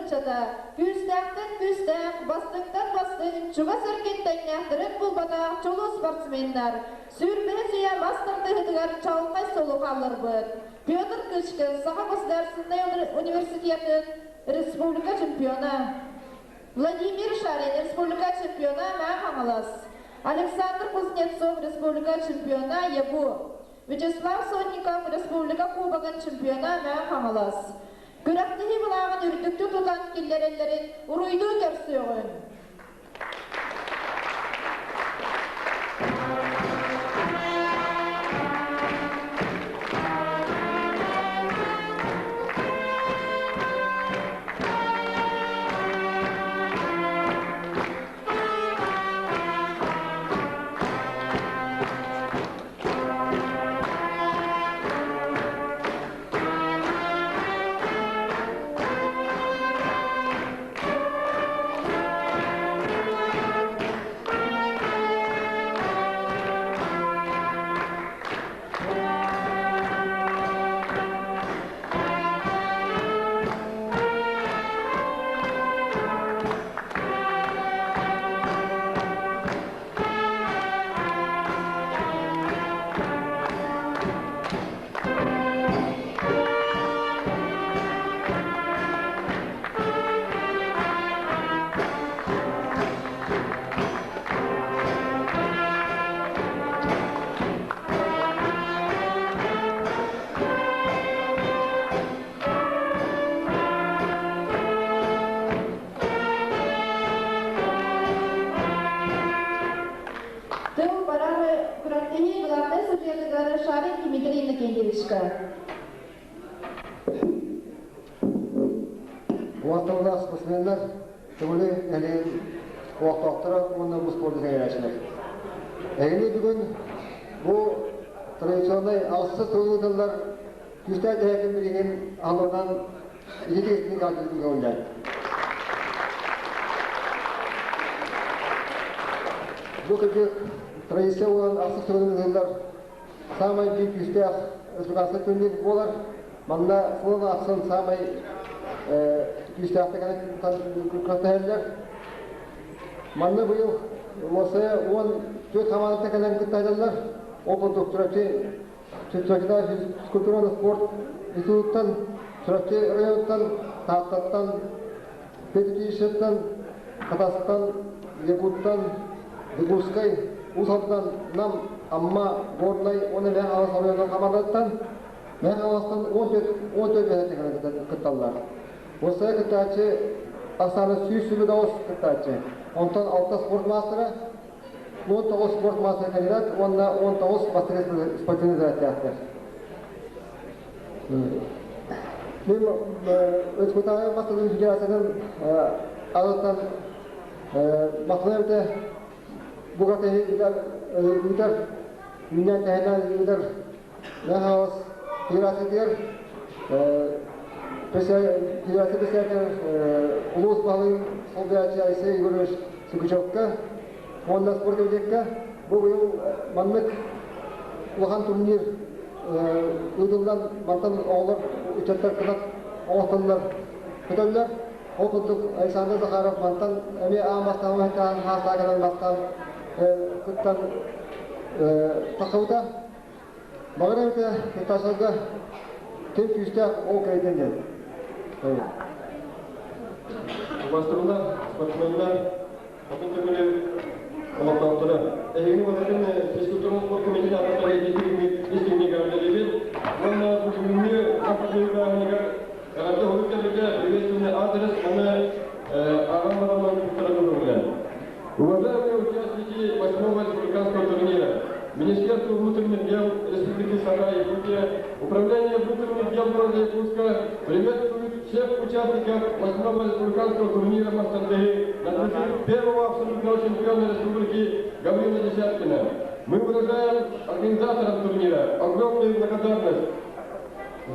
Speaker 6: ыччата, күүстээхтэн күүстээх, бастыҥтан бастыҥ, чугас эргин тэҥнээхтэрин булбатах чулуу спортсменнар, сүүрбэһис үйэ мас тардыһыытыгар чаҕылхай суолу хаалларбыт Петр Кычкин Саха государственнай университетын республика чемпиона, Владимир Шарин республика чемпиона Мэҥэ Хаҥалас, Александр Кузнецов республика чемпиона ЯГУ, Вячеслав Сотников республика кубогын чемпиона Мэҥэ Хаҥалас. Күрэхтэһии былааҕын үрдүктүк тутан киллэрэллэрин уруйдуу көрсүөҕүҥ! Тыл барар күрэхтэһии главнай судьуйатыгар Шарин Дмитрий Иннокентьевичка.
Speaker 2: Уотталлаах спортсменнар Төҥүлү нэһилиэгин олохтоохторо уонна бу спорду сэҥээрээччилэр. Эһигини бүгүн бу традиционнай алсыс сыл ыытыллар күүстээх дэһээкин билигин аһылларынан ититик көҥүллээн. Бу кырдьык традиция буолан ахсыс сылын ыытыллар саамай биир күүстээх республиканскай турнир буолар. Манна сылын ахсын саамай күүстээхтик күрэхтэһэллэр. Манна быйыл уопсайа 14 хамаандата кэлэн кытталлар. Ол курдук Чурапчы Чурапчытааҕы физкультура уонна спорт институттан, Чурапчы районуттан, Тааттаттан, Педучилищеттан, Хатастан, Якуттан, Дьокуускай, Уус Алдан, Нам, Амма, Горнай уонна Мэҥэ Хаҥалас оройуонун хамаандатыттан Мэҥэ Хаҥаластан 14 бэһэ кытталлар. Уопсайа кыттааччы ахсаана 129 кыттааччы. Онтон 6 спорт маастара, 19 спорт маастара кандидат уонна 19 бастакы спортивный зарядтаахтар. Мин Республикаҕа мас федерациятын аатыттан махтанар этэ бугаты ыытар үүнэн тэһэнэн ыытар Мэҥэ федерациятыгар федерация председатель улуус баһылыгын солбуйааччы Алексей Егорович Сукачевка уонна спорт комитекка бу быйыл маннык улахан турнир ыытыллан мантан оҕолор ыччаттар кынат оҥостоллор көтөллөр. Ол курдук Александр Захаров мантан эмиэ аан бастаан хаастааканан бастаан кыттан тахсыбыта. Баҕар эбитэ кыттааччыларга ким күүстээх ол кэйдэн диэн.
Speaker 5: Убастыбыллар, спортсменнар, Хотун Төҥүлү олохтоохторо, эһигини барытын физкультура спорт комитетин аатыттан истиҥник эҕэрдэлиибин уонна бу бүгүҥҥү хаппыт бырааһынньыгар эҕэрдэ уһук кэлбитэ приветственный адрес уонна ааҕан бараммын туттаран ылыҥҥа. Уважаемые участники восьмого республиканского турнира, Министерство внутренних дел Республики Саха-Якутия, Управление внутренних дел города Якутска приветствует всех участников восьмого республиканского турнира Мастер на призыв первого абсолютного чемпиона республики Гаврила Десяткина. Мы выражаем организаторам турнира огромную благодарность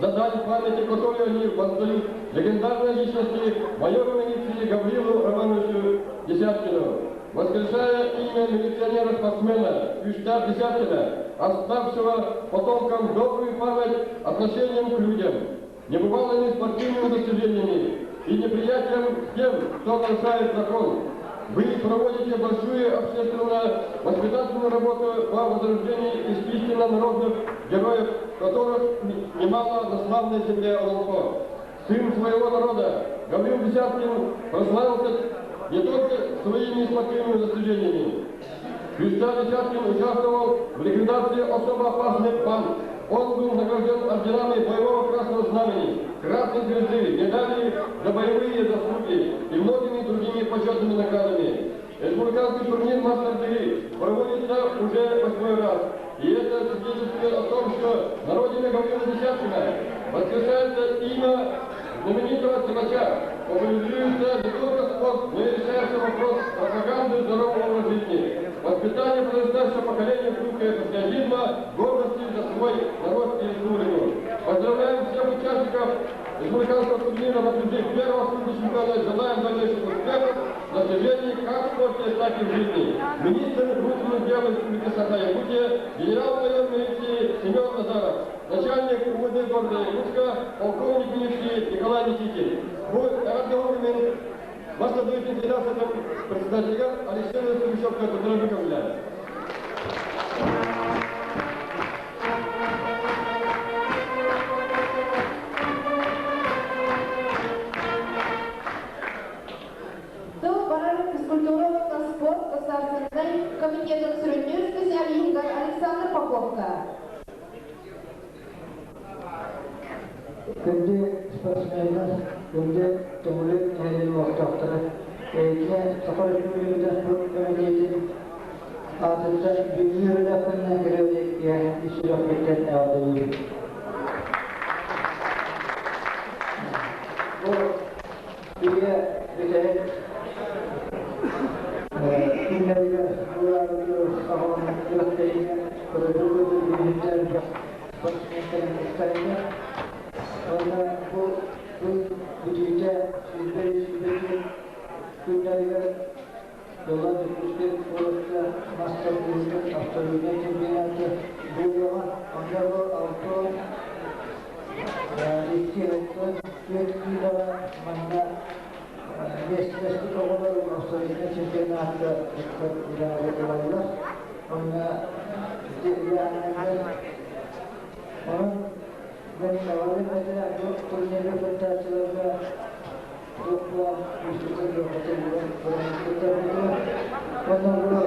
Speaker 5: за дань памяти, которую они воздают легендарной личности майору милиции Гаврилу Романовичу Десяткину. Воскрешая имя милиционера-спортсмена Юштар Десяткина, оставшего потомкам добрую память отношением к людям, небывалыми спортивными достижениями. и неприятием тем, кто нарушает закон. Вы проводите большую общественно-воспитательную работу по возрождению из истинно народных героев, которых немало на славной земле Олонхо. Сын своего народа Гаврил Десяткин прославился не только своими спортивными достижениями. Христа Десяткин участвовал в ликвидации особо опасных банд. Он был награжден орденами Боевого Красного Знамени, Красной Звезды, медали за боевые заслуги и многими другими почетными наградами. Республиканский турнир «Мастер проводится уже восьмой раз. И это свидетельствует о том, что на родине Гаврила Десяткина воскрешается имя знаменитого силача. Популяризуется не только спорт, но и решается вопрос пропаганды здорового образа жизни, воспитание подрастающего поколения в духе патриотизма, гордости за свой народ и республику. Поздравляем всех участников республиканского турнира на призы первого круга чемпиона. Желаем дальнейших успехов, достижений как в спорте, так и в жизни. Министр внутренних дел Республики Саха-Якутия, генерал-майор милиции Семен Назаров, начальник УВД города Якутска, полковник милиции Николай Никитин. Бу эҕэрдэ мас тардыһыы федерациятын председателигэр Алексей Васильевичевка туттаран.
Speaker 6: Тыл барар физкультура уонна спорт государственнай комитетын сүрүннүүр специалиһыгар Александр Поповка.
Speaker 8: Күндү спортсменнар, күндү Төҥүлү нэһилиэгин олохтоохторо, эйгэ Саха Республикатын спорт комитетин аатыттан бүгүҥҥү үөрэххинэн кэлэ ис сүрэхпиттэн эҕэрдэлиибин. Бу үйэ бүтэһик күннэригэр саҕаланар күрэхтэһиигэ көрдөрүү көрдөрүү спортсменнарын кыттарга уонна бу күн бүтүүтэ 21 күннэригэр Дылла Дьокуускай куоракка мас тардыһыытын абсолютнай чемпионата буолуоҕа. Онно бу 62 64 киилэҕэ манна миэстэлэспит оҕолор абсолютнай чемпионатка кыттар быраабы ылаллар. Онно ити ыйааһыннарга онон мен баҕарыам этэ бу турнирга кыттааччыларга туох баар күүскүтүн кыаххытын булан кыттаргытыгар. Уонна бу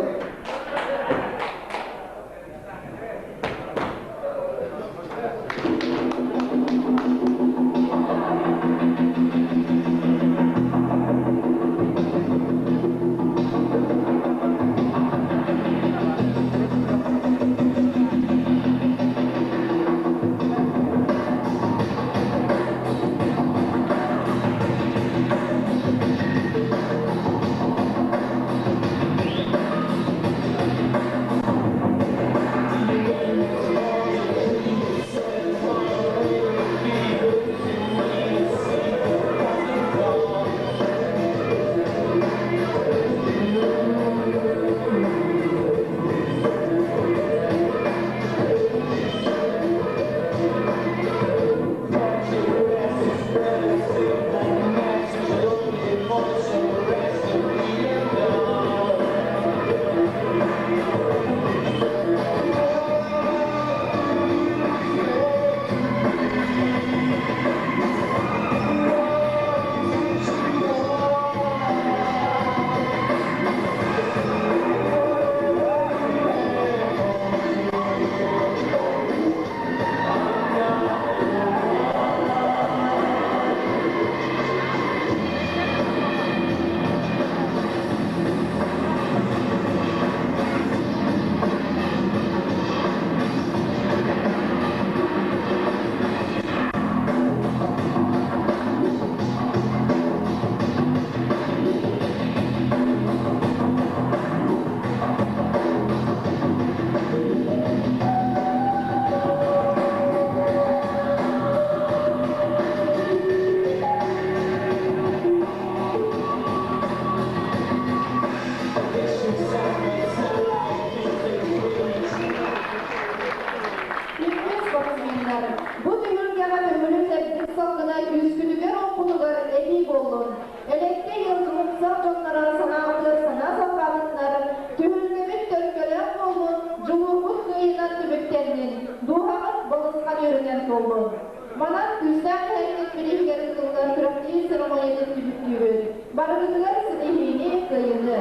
Speaker 6: буоллун. Манан күүстээх эһэҥҥит бирииһигэр ыытыллар күрэхтэһии церемониятын түмүктүүбүт. Барыгытыгар ситиһиини, кыайыыны!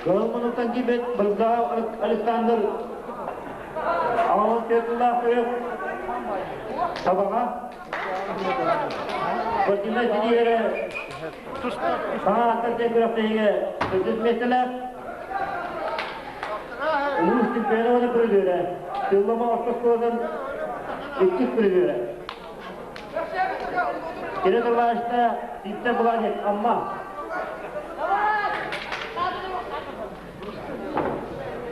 Speaker 1: Кыһыл мунуктан киирбит Бырдаа Александр Аҕалан тыатылаах күрэх Табаҕа Владимир Сидиэрэ саҥа аттар диэн күрэхтэһиигэ төрдүс миэстэлээх улуус чемпиона уонна призерэ Тыллама орто оскуолатын иккис призерэ Кини тыллаачта Сииттэ Буланец Амма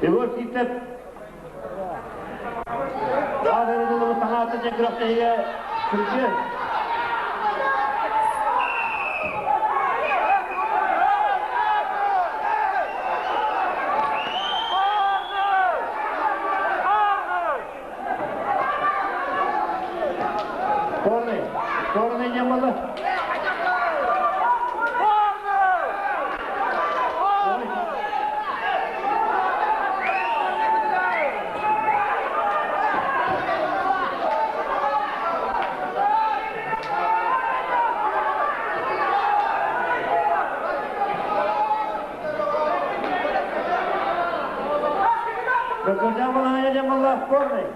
Speaker 1: Егор Сииттеп Аҕа саҥаата дьэ күрэхтэһиигэ чемпион. Торный. Торный не было. Спорный.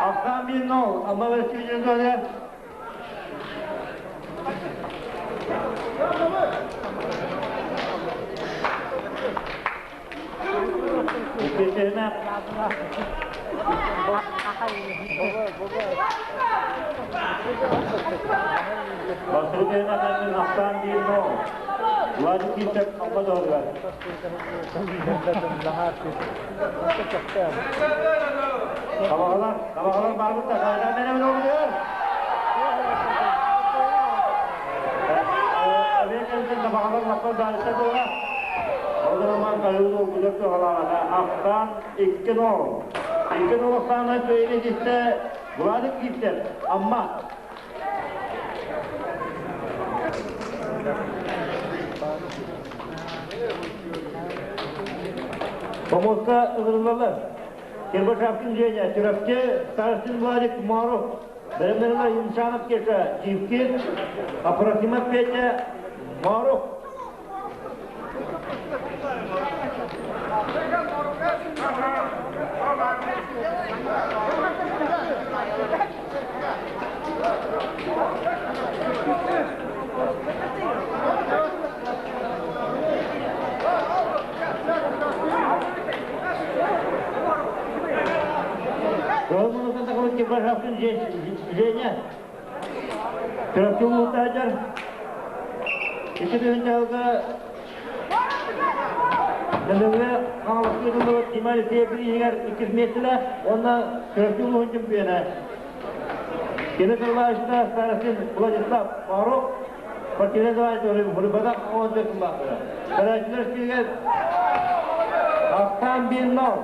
Speaker 1: Ахсаан биир нол, Амма Васильевна Иккисинэ Бастакы кэннин ахсаан биир нол. Владик Киисэп Амма доһугар. Табаҕалар, табаҕалар барбыттар. Хайдан менен олуyor. Эбиэкэлтэн табаҕалар лаппа дальше дура. Ол роман кайылы күлөк халаана ахтан 2-0. 2-0 ахтаанан көйүнэ дисте Владик Киисэп Амма. Помоска ылырылалар. Кирбашапкин Женя, Чурапчы, Старостин Владик Маров, Бэлэмнэрилэр Юмшанов Кеша, Чивкин, Апросимов Петя, Маров. Кирбашапкин Женя, Чурапчы улуустаачар, икки тыһыынчалга Нөмүгэ Хаҥаласка ыытыллыбыт Тима Алексеев бирииһигэр иккис миэстэлээх уонна Чурапчы улууһун чемпиона. Кини тыллааччыта Старостин Владислав Паров спортивнай звание Хурбатах оҕон тыллаахтара. Көрөөччүлэр сиригэр Ахтаан биир нол.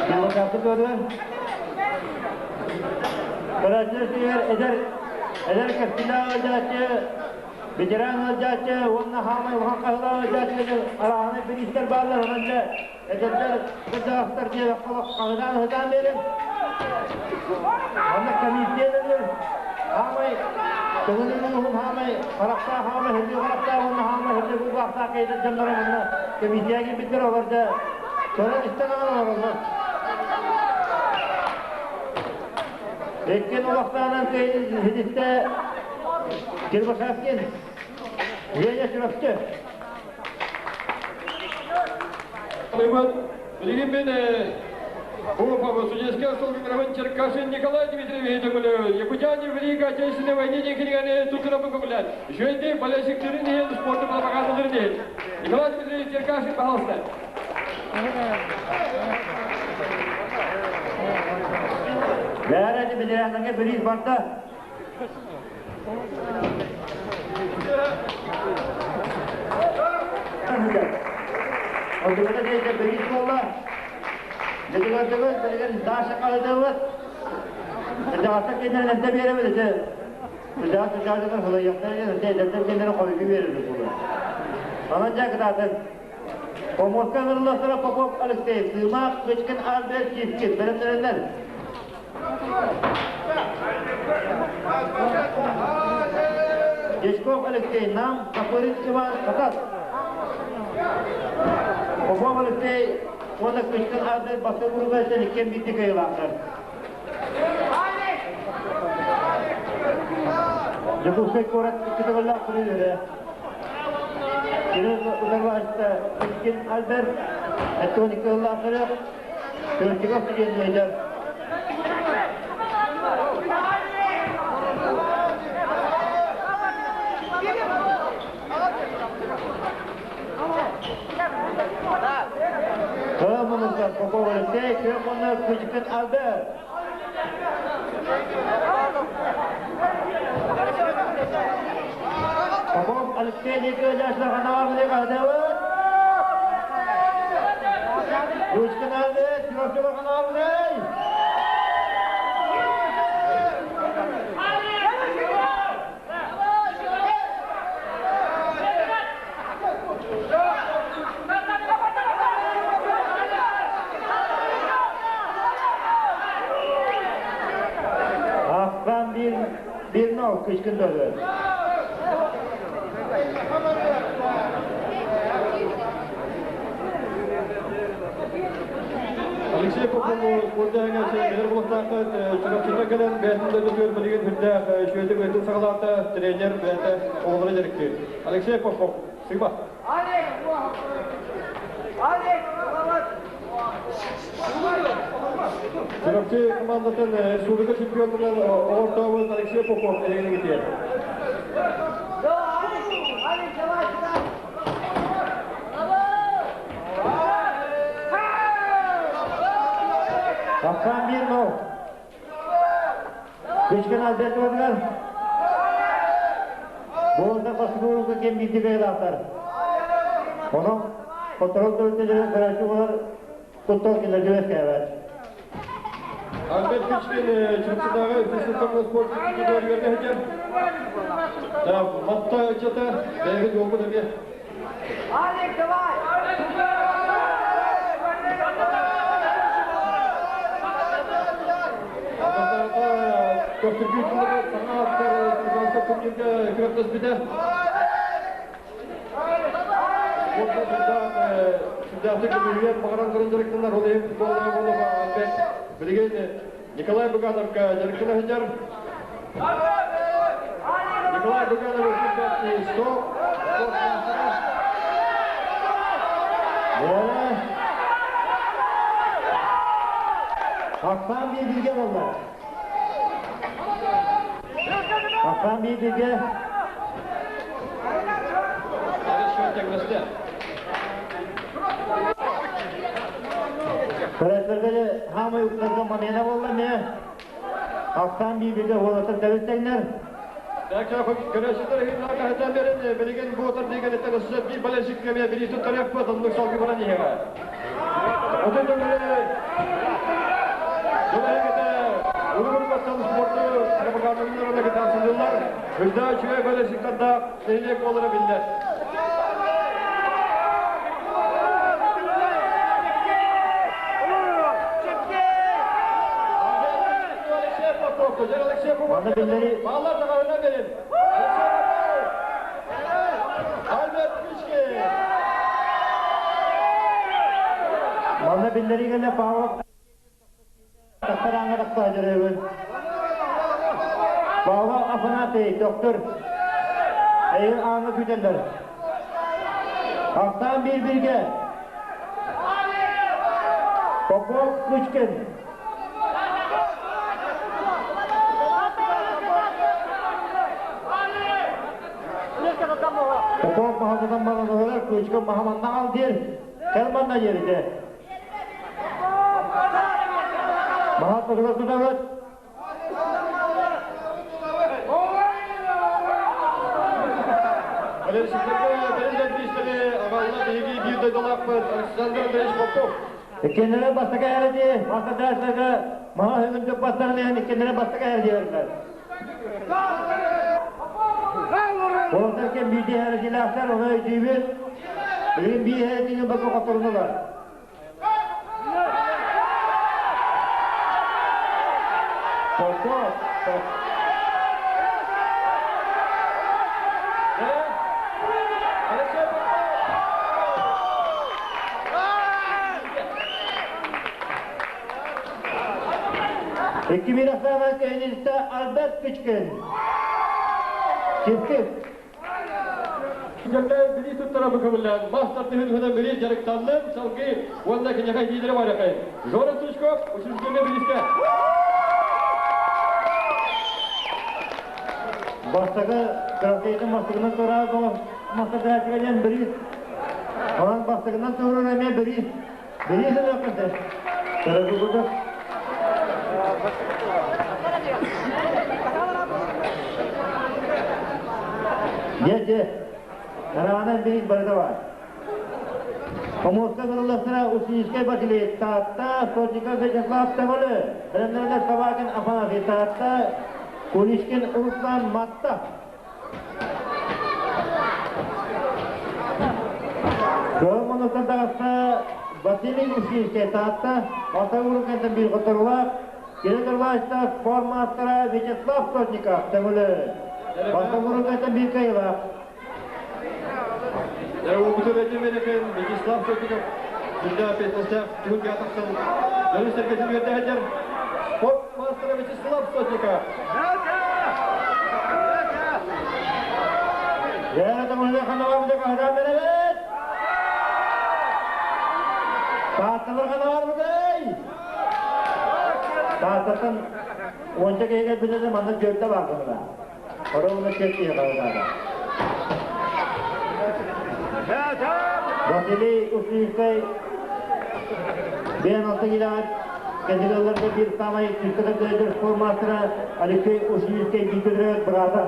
Speaker 1: Килокасы көрүөн. Көрөөччүлэр сиригэр эдэр эдэр кэскиллээх ыалдьааччы, ветеран ыалдьааччы уонна хаамай улахан хаһыылаах ыалдьааччы арааһынай бириистэр бааллар. Онон дьэ эдэрдэр кырдьаҕастар диэбэккэ хаһыытаан ыһытаан биэриҥ. Манна комиссия үлэлиир. Хаамай Төҥүлү улууһун хаамай харахтаах хаамай хырдыы харахтаах уонна хаамай хырдыы кулгаахтаах киһитэ дьонноро манна комиссия киирбиттэр олор да көрөн истэн олороллор. Иккин улахтаанан ситистэ Кирбашаскин, Женя Чурапчы.
Speaker 5: Билигин мин бу судейская сылгы Черкашин Николай Дмитриевич Төҥүлү Якутяне в Великой Отечественной войне диэн кинигэни туттарабын көҥүлээн. Үчүгэйдик болельщиктерин иһин спорты пропагандаларын иһин. Николай Дмитриевич Черкашин, пожалуйста.
Speaker 1: Бәрі бедерәніңе бір барда. Одугата дейте бирис болла. Дедигардыбыт, билигин Даша қалыдыбыт. Дагата кенен энте беребит. Дагата жардыгар хылайяктар энте дедер кенен койгу беребит була. Анан жакытатын. Поморка нырласыра Попов Алексей, Сымак, Кычкин Альберт Кискин, беремнерендер. Дешков Алексей, нам Капырин Иван Хатас. Попов Алексей, оны Кычкин Альберт басы бурга иккен битти кайылақтар. Жакускай корат китагалла курилere. Кирилл Ударвашта Кычкин Альберт, Этони кыллахыры, Төртигов деген мейдар. Кымынызда Попов Алексей, Кымыны Кычкин Альберт. Попов Алексей Николаевич Ханавы Кычкин Альберт, Чурапчыга Ханавы. Afgan bir nol Kışkın dövü.
Speaker 5: Алексей Попов спортяга бер булактакы Чурапчыга келен бәтин дөтөр билген хүрдә шөйдүк өтүн сагалата тренер бәте оғлары жерикти. Алексей Попов, сыйба. Чурапчы командатын республика чемпионунан оортобут Алексей Попов элегин кетер.
Speaker 1: Afgan bir nol. Kışkın Albert Odgar. Болда басылуға кем битти кайлақтар. Оның контрол төртелері қарашы олар куттал келер жөз кәбәт.
Speaker 5: Альберт Кычкин Чурапчыдагы физкультурный спорт институту хәҗәр. Да, матта чата, бәйге жолбу деге.
Speaker 4: Алик, давай!
Speaker 5: Көптүргү жылы саңа аттар Турганса турнирге күрөктөс бите. Николай Бугановка жарыктына хәҗәр. Николай Буганов стоп.
Speaker 1: Afgan bir bilge oldu. Afgan bir bilge. Көрәстерге хамай уктарга манена болла ме. Afgan bir bilge болатыр дәвестеңнер.
Speaker 5: Көрәшетер хинна кахатан берен билеген ботор деген этен сөз бир балешик кеме бир иту тарих ба салгы баран иһега. Отын Улугур спорту пропагандаларына кетансылар. Hüzda чүе балешиктарда нелек болары билде.
Speaker 1: Аны биллери
Speaker 5: Балlar da берин.
Speaker 1: кэлэ Павлов тахсар ааҥҥа тахса дьарыгын. Павлов Афанасий, доктор. Эйигин ааҥҥа күүтэллэр. Ахсаан биир бииргэ. Попов Кучкин. Попов Махамадан баланыгар Кучкин Махаманна ал диир. Кэл манна диэрите. Маһат тутугар тутабыт. Иккиэннэрэ бастакы ээрэ дии, мастардааччыларга маһа өҥүн бастарын иһэн иккиэннэрэ бастакы ээрэ диэбэттэр. Уолаттар кэм биирдии ээрэ ону өйдүүбүт. Билигин биир ээрэтиини бакы хотторунулар. Попов, Икки bir Ахсанов кэнниттэ Альберт Кычкин. Киркин.
Speaker 5: Дьэллэ били туттара быкыбыллан, мас тардыһын били дьарыктаннын, салгыы уонна киниэхэ лидері барахай. Жора Сучков, учреждение билиске.
Speaker 1: Бастакы трофейтын бастакынан турар мастардаачыга бери. Онон бастакынан турар эмиэ бери. Бери сылыаккын Төрөбүгүдө. Дьэ, дьэ. Араанан бирик барыта бар. Помостка кырылластара Усинскай Василий Таатта, Сотников Вячеслав Табалы, Бэлэмнэринэ Собакин Афанасий Таатта, Куличкин Руслан Матта. Кыһыл муннуктан таҕыста Василий Усинскай Таатта, Алтай Уруккантан биир хотторуулаах, Кирилл Николаевичтаах спорт маастара Вячеслав Сотников Төҥүлү. Бастакы уруккантан биир кыайыылаах.
Speaker 5: Вячеслав Сотников Сүрдээх песнястаах түһүлгэ тахсан дьону сэргэтин үөрдэһэллэр. Спорт маастара Вячеслав Сотников.
Speaker 1: Дьэ, Төҥүлү ханабар хаһыраан беребит. Таатталар ханабар быдай. Тааттаттан уонча киһигэ билэрэ манна дьөрдө бар гына. Оруобуна чет киһи хаһыраада. Василий Устинскай бэйэн алта килэҕэр кэллигэлэргэ биир саамай күүскэ көрдөрөр спорт маастара Алексей Ушинскай бииргэ быраата.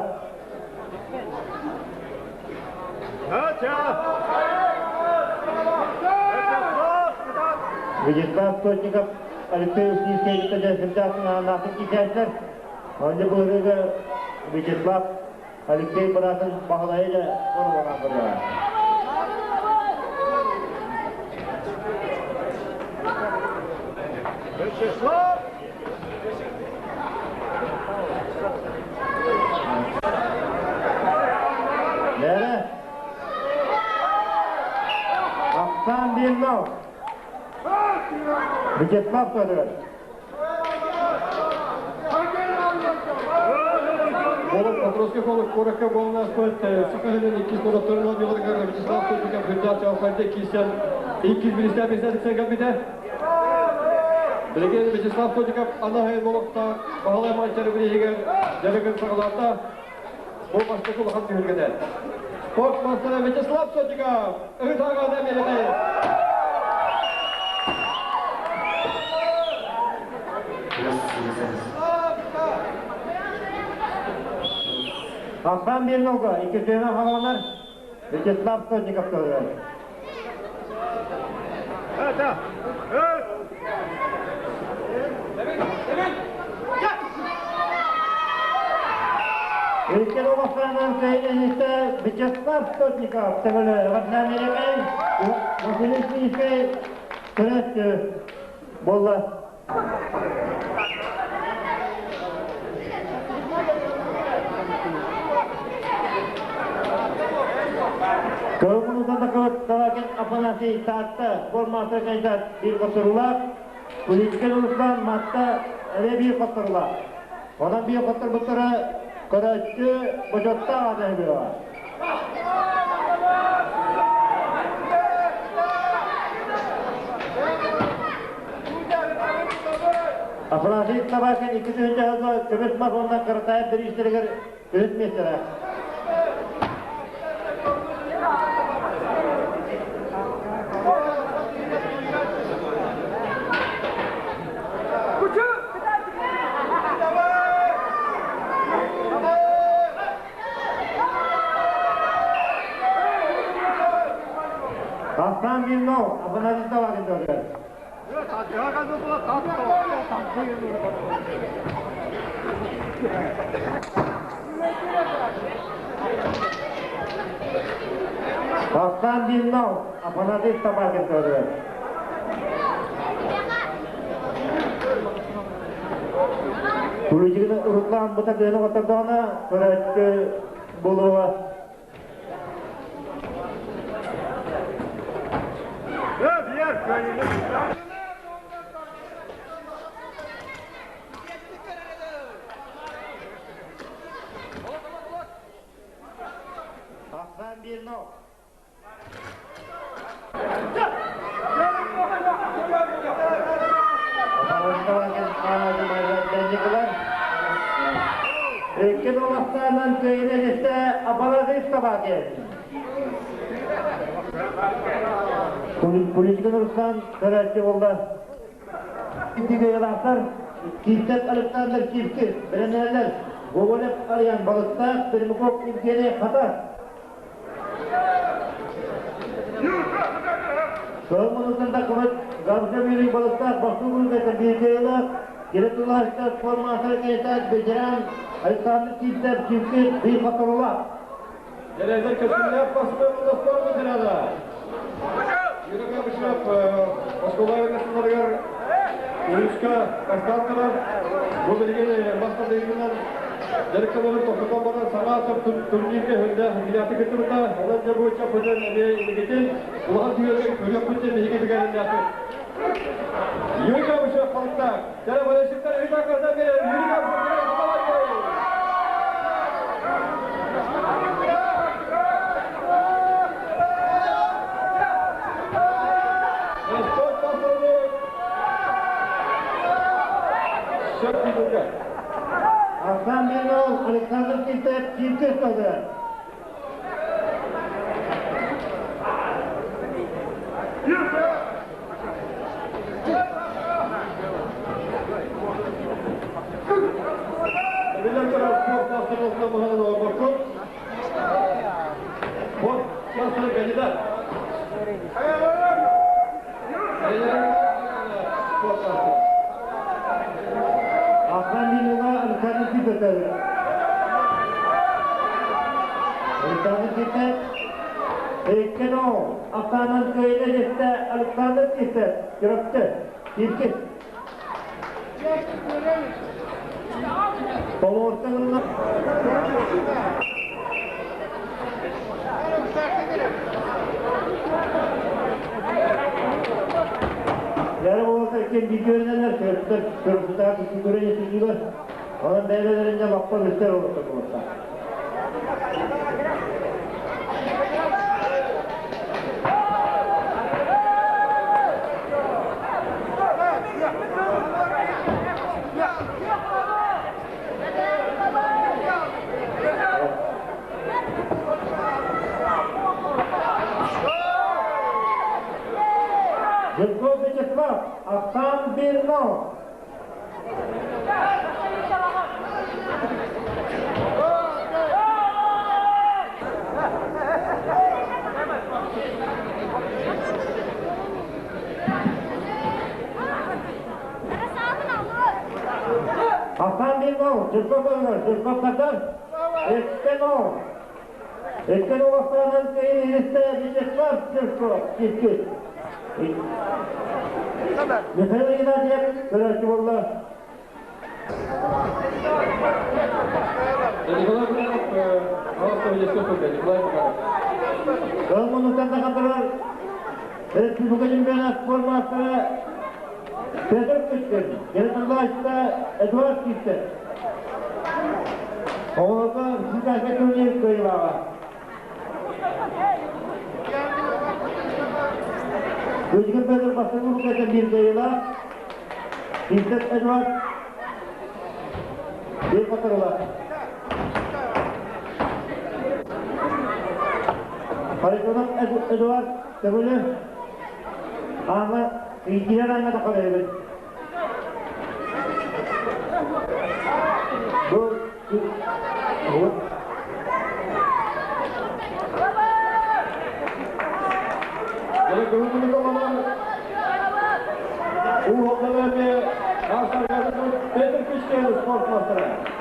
Speaker 1: Вячеслав Сотников Алексей Ушинскай кытта сырдаатын анаатын кисээччилэр. Онно быһыыга Вячеслав Алексей быраатын Баһылайы да оруолаан көрдөҕө.
Speaker 5: Вячеслав!
Speaker 1: Нere? Ахсаан биир Вячеслав Федорович.
Speaker 5: Болот Покровский холок коракка болна спорт Сахалин иккис короттарын оонньууларыгар Вячеслав Сотников хүрдээх чаҕылхайда киирсэн иккис биристээ биристээ кэлбитэ. Билигин Вячеслав Сотников анаһайын олохтоох Баһылай Манчары бирииһигэр дьарыгын саҕалаата. Бу бастакы улахан түһүлгэтэ. Спорт мастера Вячеслав Сотников ыһытааҕа миэрэҕэ.
Speaker 1: Ахсаан биир нолга икки сүүнэ хааланар Вячеслав Сотников көрөр. Икки олохтоонон кыайыыта Вячеслав Сотников төҥүлү Василий Василий Синскэй көрөөччү буолла. Кылмын Табакин Афанасий Таатта спорт кандидат биир хотторуулаах, Куличкин Руслан Матта эмиэ биир хотторуулаах. Онон биир хотторбуттара көрөөччү бочуоттаах аата үһү. Афанасий Табакин 2000 көмүс мас уонна Каратаев бириистэригэр үһүс миэстэлээх. Астан Мирнов, Афанасий Табакин төрүгэр. Астан Мирнов, Афанасий Табакин төрүгэр. Куличигин Руслан Бутакыны отордоҕуна көрөөччү буолуоҕа. Ахсан Бирнов. Икки олохтоонон кыайыны Апалазы Собакин. Куличкин Руслан көрөөччү буолла. Итигэйлаахтар Кииттэн Александр Киевки, Бренерлер, Гоголев Арыян Балыктаах, Пермяков Евгений Хата. Сорумунутун такыбыт Гамза Юрий Балыктаах Бахсу Гургата Бииргэйлээх, Кире форматор кайта ветеран Александр Киевтер Киевки Бий Хатырулах.
Speaker 5: Дәрәзер көсүләп басып спорт ветераны. Юрий Габышев Осколаевна Улуска бастан бу билген баста дегеннән директорлары тоқтатан баран саңа турнирге хөнде хилаты кытырда, онан же буйча көтен эме илигитин, улахан түйелге көрөк күтен биһиге бигерен яты. Юрий Габышев халыкта, жана болельщиктер өй такырда берер, Юрий Габышев.
Speaker 1: Арсан Бенов, Александр Китев, Киевке ұстады.
Speaker 5: Билен турар спорт мастерлығына мұханын оғырқын. Спорт мастері кандидат. Спорт мастері.
Speaker 1: Арсан Бенова, Александр Китев. Александр Китев. Еккено, Астанан кöyüne geçti Александр Китев. Жүрөктü. Киевке. Поморстың Yarı olsa iken bir görünenler çocuklar çocuklar bir gören yetişiyor. Onun beylelerince bakma göster olursa bulursa. Жирков Вячеслав, Ахсан Бирнов. Ахсан Бирнов, Жирков Бирнов, Жирков Кадар, Эккенов. Эккенов Астанан кейін Вячеслав Жирков, Киевке. Михаил Геннадьев, көрәшчі болды.
Speaker 5: Николай Николай Макаров.
Speaker 1: Кыһыл муннуктан тахандырар республика чемпионат спорт маастара Петр Кычкин, Геннадий Эдуард Киттер. Оҕолорго республиканскай турнир кыайыылааҕа. Кычкин Петр бастакы руката биир кыайыылаах. Киттер Эдуард биир хотторуулаах. Харитонов Эдуард Төбөлө Аана иитиһэр аҥа тахалайбыт. Бу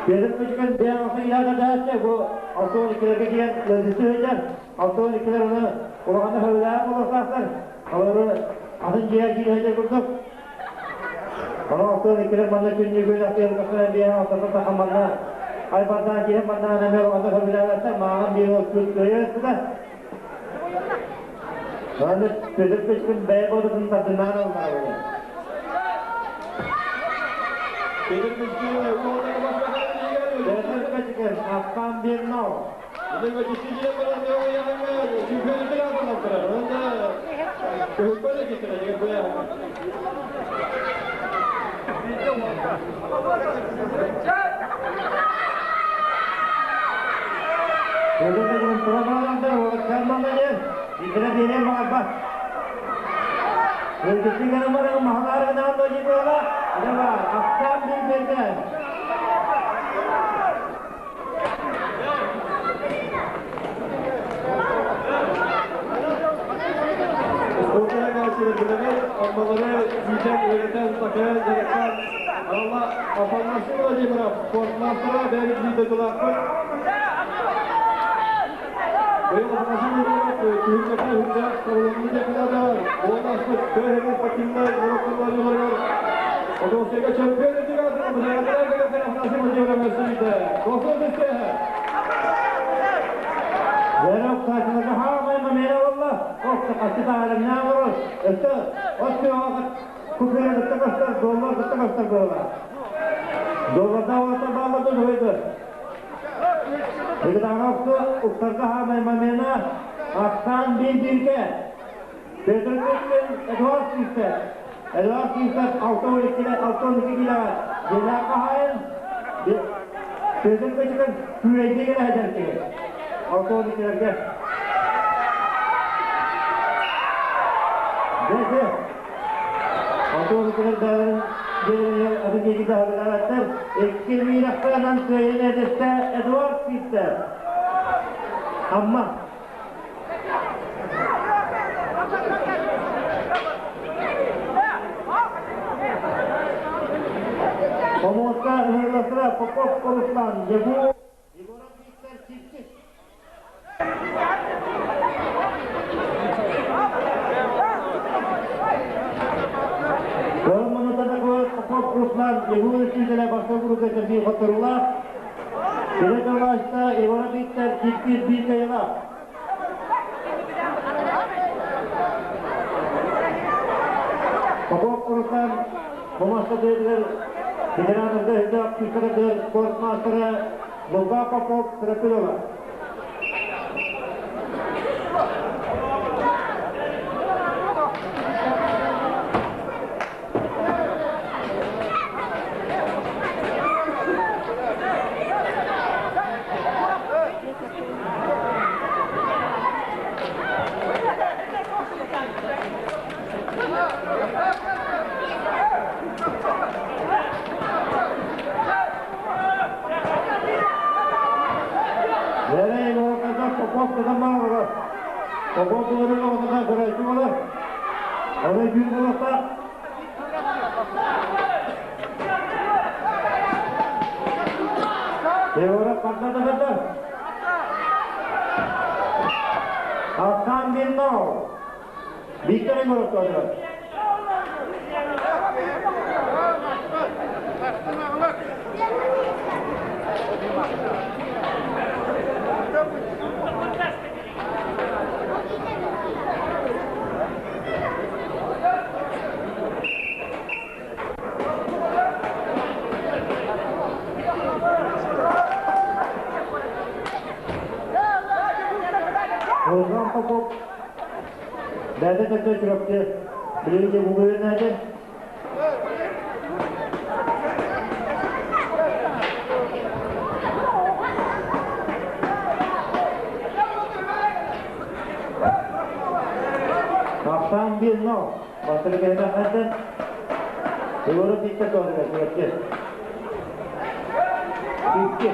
Speaker 1: Петр Кычкин бэйэн охсон илаата даачча бу 62-лерге киирэн ыалдьытыы сылдьар. 62-лер оны улаханна хөрүлээх буолуохтаахтар. Олору атын дьиэ киирэ курдук. Ону 62-лер манна күннүгүн атыылыкасына биэһэ алтата тахан манна айбардаан киһи манна эмиэ улаханна хөрүлээбэттэр мааҕын биир ол күн кыайа ыппыта. Аны Петр Кычкин бэйэ бодотун тардынаан аллара
Speaker 5: Петр Кычкин
Speaker 1: Петр Кычкин Аппан Бирнов. Петр Кычкин тура уолаттар манна Итина биэриэн баҕарбат. Өлгүтүгэр маһалаарынаан дойдуга Дьаба, ахсаан билбэтэ.
Speaker 5: Аммалары иитэн, үөрэтэн, такайан, дьарыктаан Алла Афанасий Владимиров спортмастера бэйэбит биир дойдулаахпыт. Быйыл Афанасий Владимиров түһүлгэтэ үрдээх соролонуу чемпионатыгар буолан ааспыт Көһүнү спортивнай уроктар Одоосуйга чемпион үрдүгэр Афанасий Владимиров өссө Досон бистеһэ.
Speaker 1: Верок саачыларга хаамай мамена болла. Окта қасыта аламна борос. Өстө, өстө купера кытта кастар, доллар кытта кастар бола. Долларда олата баллады жойды. Игитаҕа уктарга хаамай мамена Ахсан бир бирге. Петр Кычкин, Эдуард Кистер. Эдуард Кистер 6-12 кило. Желака хайын. Петр Кычкин күүрейдеген әдеркеге. 6-12-лерге. Десе. 6-12-лер бәрін атын екі хабарлаттар. Екі мирақтан кöyün edeste Эдуард Кистер. Amma Помоска ынырласыра Попов Руслан, Егор Виктор Чипчик. Попов Руслан, Егор Сүйділі басқа группа bir хоторула. Билет Егор Виктор Чипчик bir кайла. Попов Руслан, Помоска деділер, Федеративда хиджаб күйкірді спорт мастері Лука Попов Трапилова. Nereye Попов Кызамарова. Попов булырын оғында көрәші болар. Оны жүр болса. Евро қандады қандар. Асан Биннау. Виктор Егоров тоже. Руслан Попов бэйэтэ төрдө Чурапчы билигин бугуйуннаады. Ахсаан 1-0. Бастакы кэлбэххэтин Егоров Виктор Тодоров Чурапчы. Икки.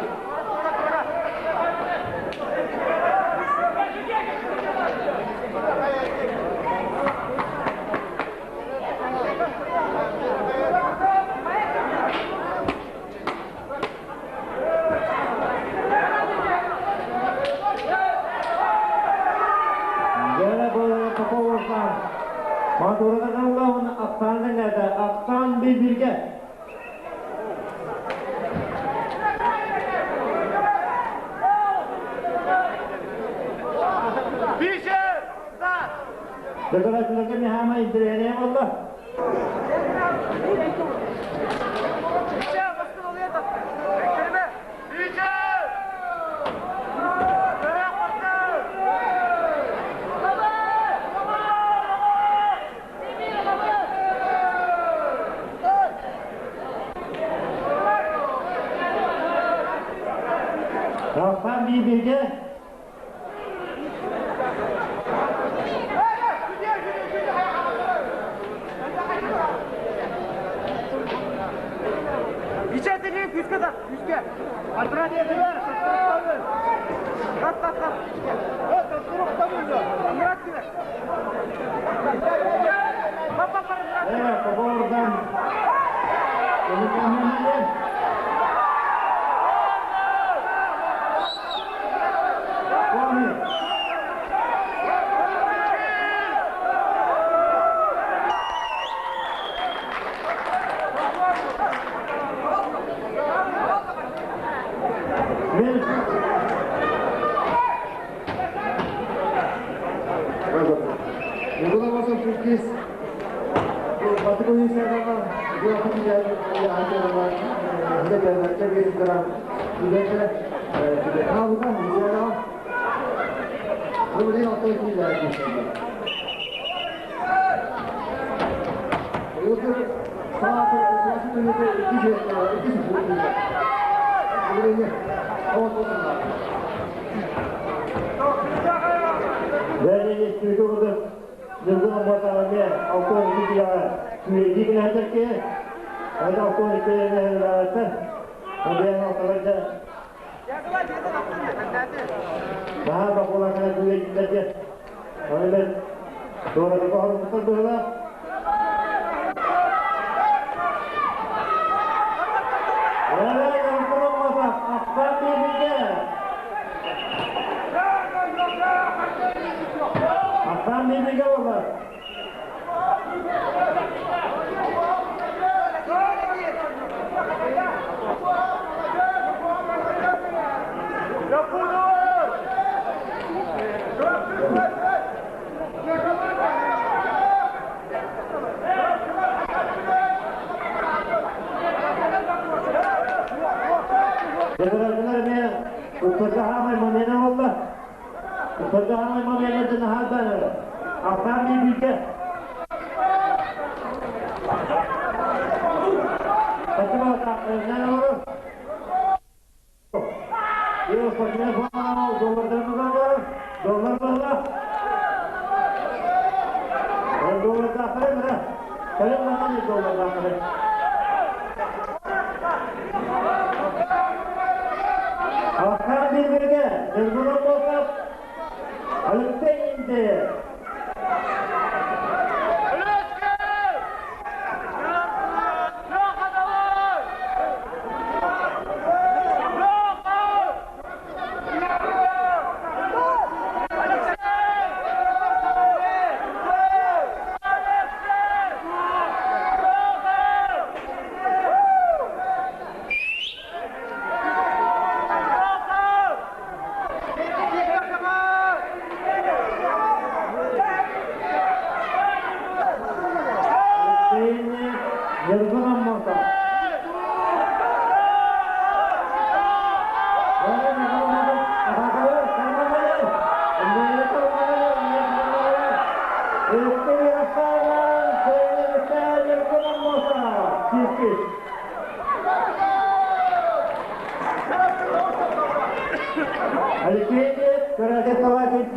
Speaker 1: Ахсаан 1-1-ге. Декорацияларга мехама интириэһинэй буолла. Ахсаан 1-1-ге. Evet, oradan.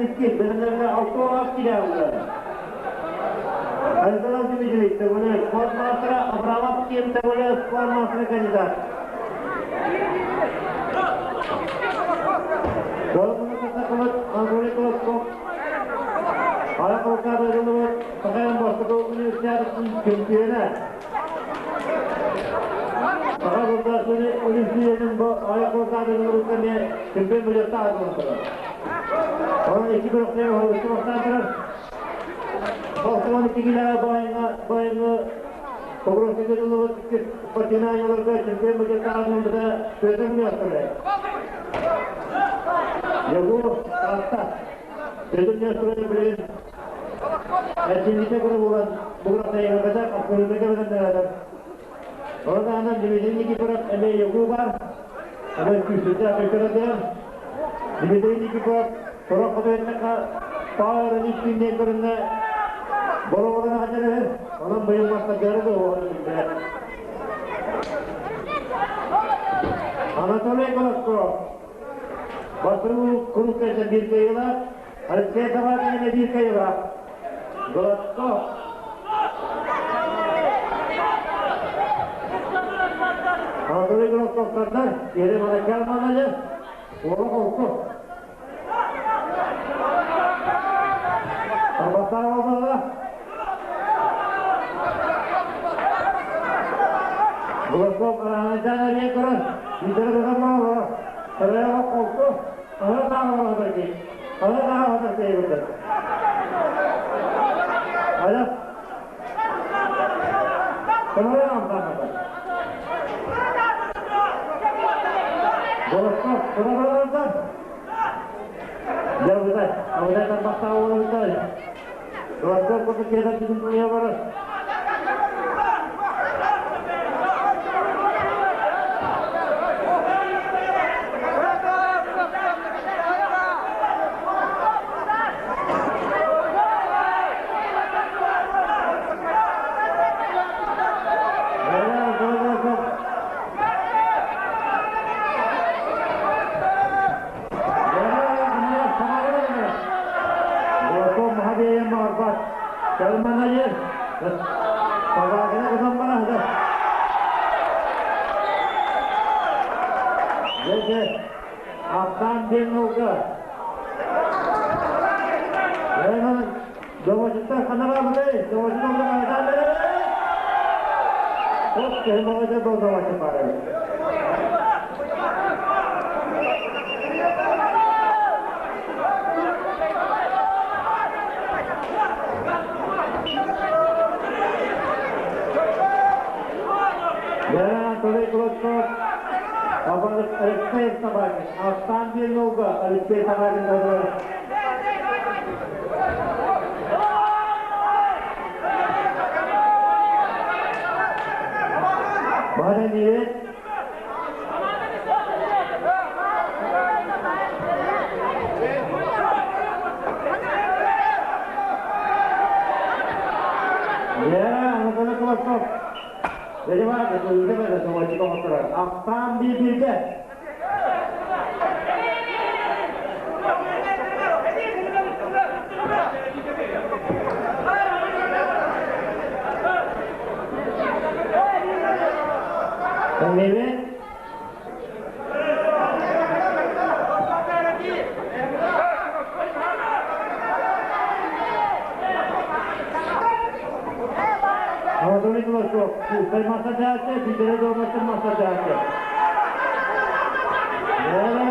Speaker 1: 62, бэлэмнэргэ 66 килэ ылла. Александр Дмитриевич Төгүлэ, спорт маастара, Абрамов Ким Төгүлэ, спорт маастара кандидат. Анатолий Колосков, Ара Колкада Дылыбыт, Сахайан бастакы университетын чемпиона. Саха государственный университетин бу Ара Колкада Дылыбытка эмиэ чемпион бөлөктө аатылан. Онон икки күрэхтэри оһолуччу бастаан турар. 62 килэҕэ байыҥа байыҥы Погрузка дылыбыт спортивный чемпион бөлөктө аатылан Петр Нестеров. Егор Таатта. Петр Нестеров билигин эрчиллиитэ көрө буолан бугурахтайыгабата аппырыыга бэлэмнэнэр. Ону таһынан Дмитрий Никифоров эмиэ Егор бар. Эмиэ күүсүрдэ көтөрөдө. Дмитрий Никифоров сорох хотуйаннака паарын иккиннен көрүннэ болоҕунан хадьарыһы. Онон быйыл мастардары да оҕону билбэт. Анатолий Колосков бастыры куруккайса биир кыайыылаах, Алексей Собакин биир кыайыылаах. Голодков Анатолий Голодковтардар киэри манаккар манайы уола холку. Арбаттаах олбала. Голодков араанайдаан эрийэн көрөн, биирдэрэ тутан олоро. Сарайаҕа холку, ана тааҕы ки. Ана тааҕы киһи Ая. Сарайа амтаахата. Голодков, сарайаҕа Дьабытай, абытай тарбахтаах уолутай. Голодков курдук киһи бүтүн туйа барар. Аптан ден olga. Домочуттар ханара бұдай, домочуттар қайдан береді. Оп, кемағада домочу бары. Анатолий Колосков, Алексей Собакин, Астан Бельнолга, Алексей Собакин. Бара ниет. Ya, Анатолий Колосков. Астан бирде. Меме Анатолий Колосков, Кустай маса дәәте, битере доматын маса дәәте. Böyle.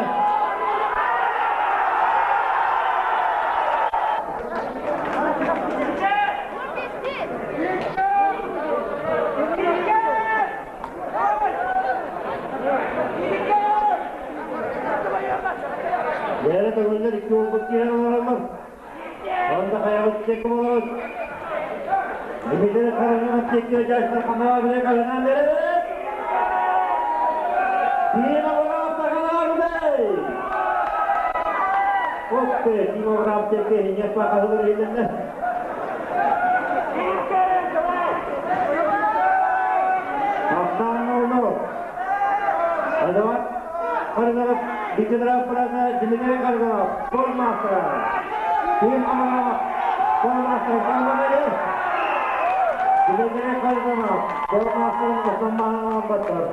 Speaker 1: Böyle төгүллер икки олбут киһи олороллор. Онда хаябыт текким олорор. Дмитрий Караганов текке жаштар канаа биле калынан берет. Тима Грам канаа биле. Оппе, Тима Грам текке хинес бакалыр илинне. Аптан олду. Адават Карганов, Дмитрий Карганов, Дмитрий Карганов, спорт мастера. Ким Абрамов Спортмастер Дмитрий Харитонов спортмастерын основмаһын баттар.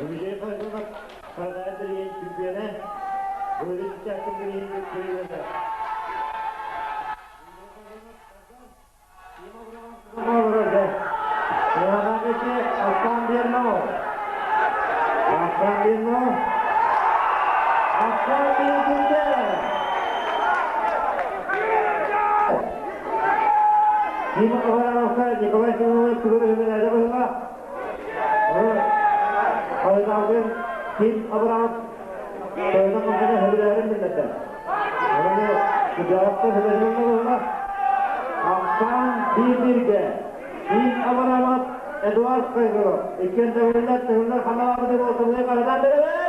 Speaker 1: Дмитрий Харитонов Харадаайы билигин чемпиона, Бөлүн билигин чемпиона. Николай Семенович Ким Абрамов Ахсаан биир-бииргэ. Ким Абрамов, Эдуард Кайгоров. Иккиэн төгүллэр, төгүллэр хамаҕабыты болтуруй қарадан беребет.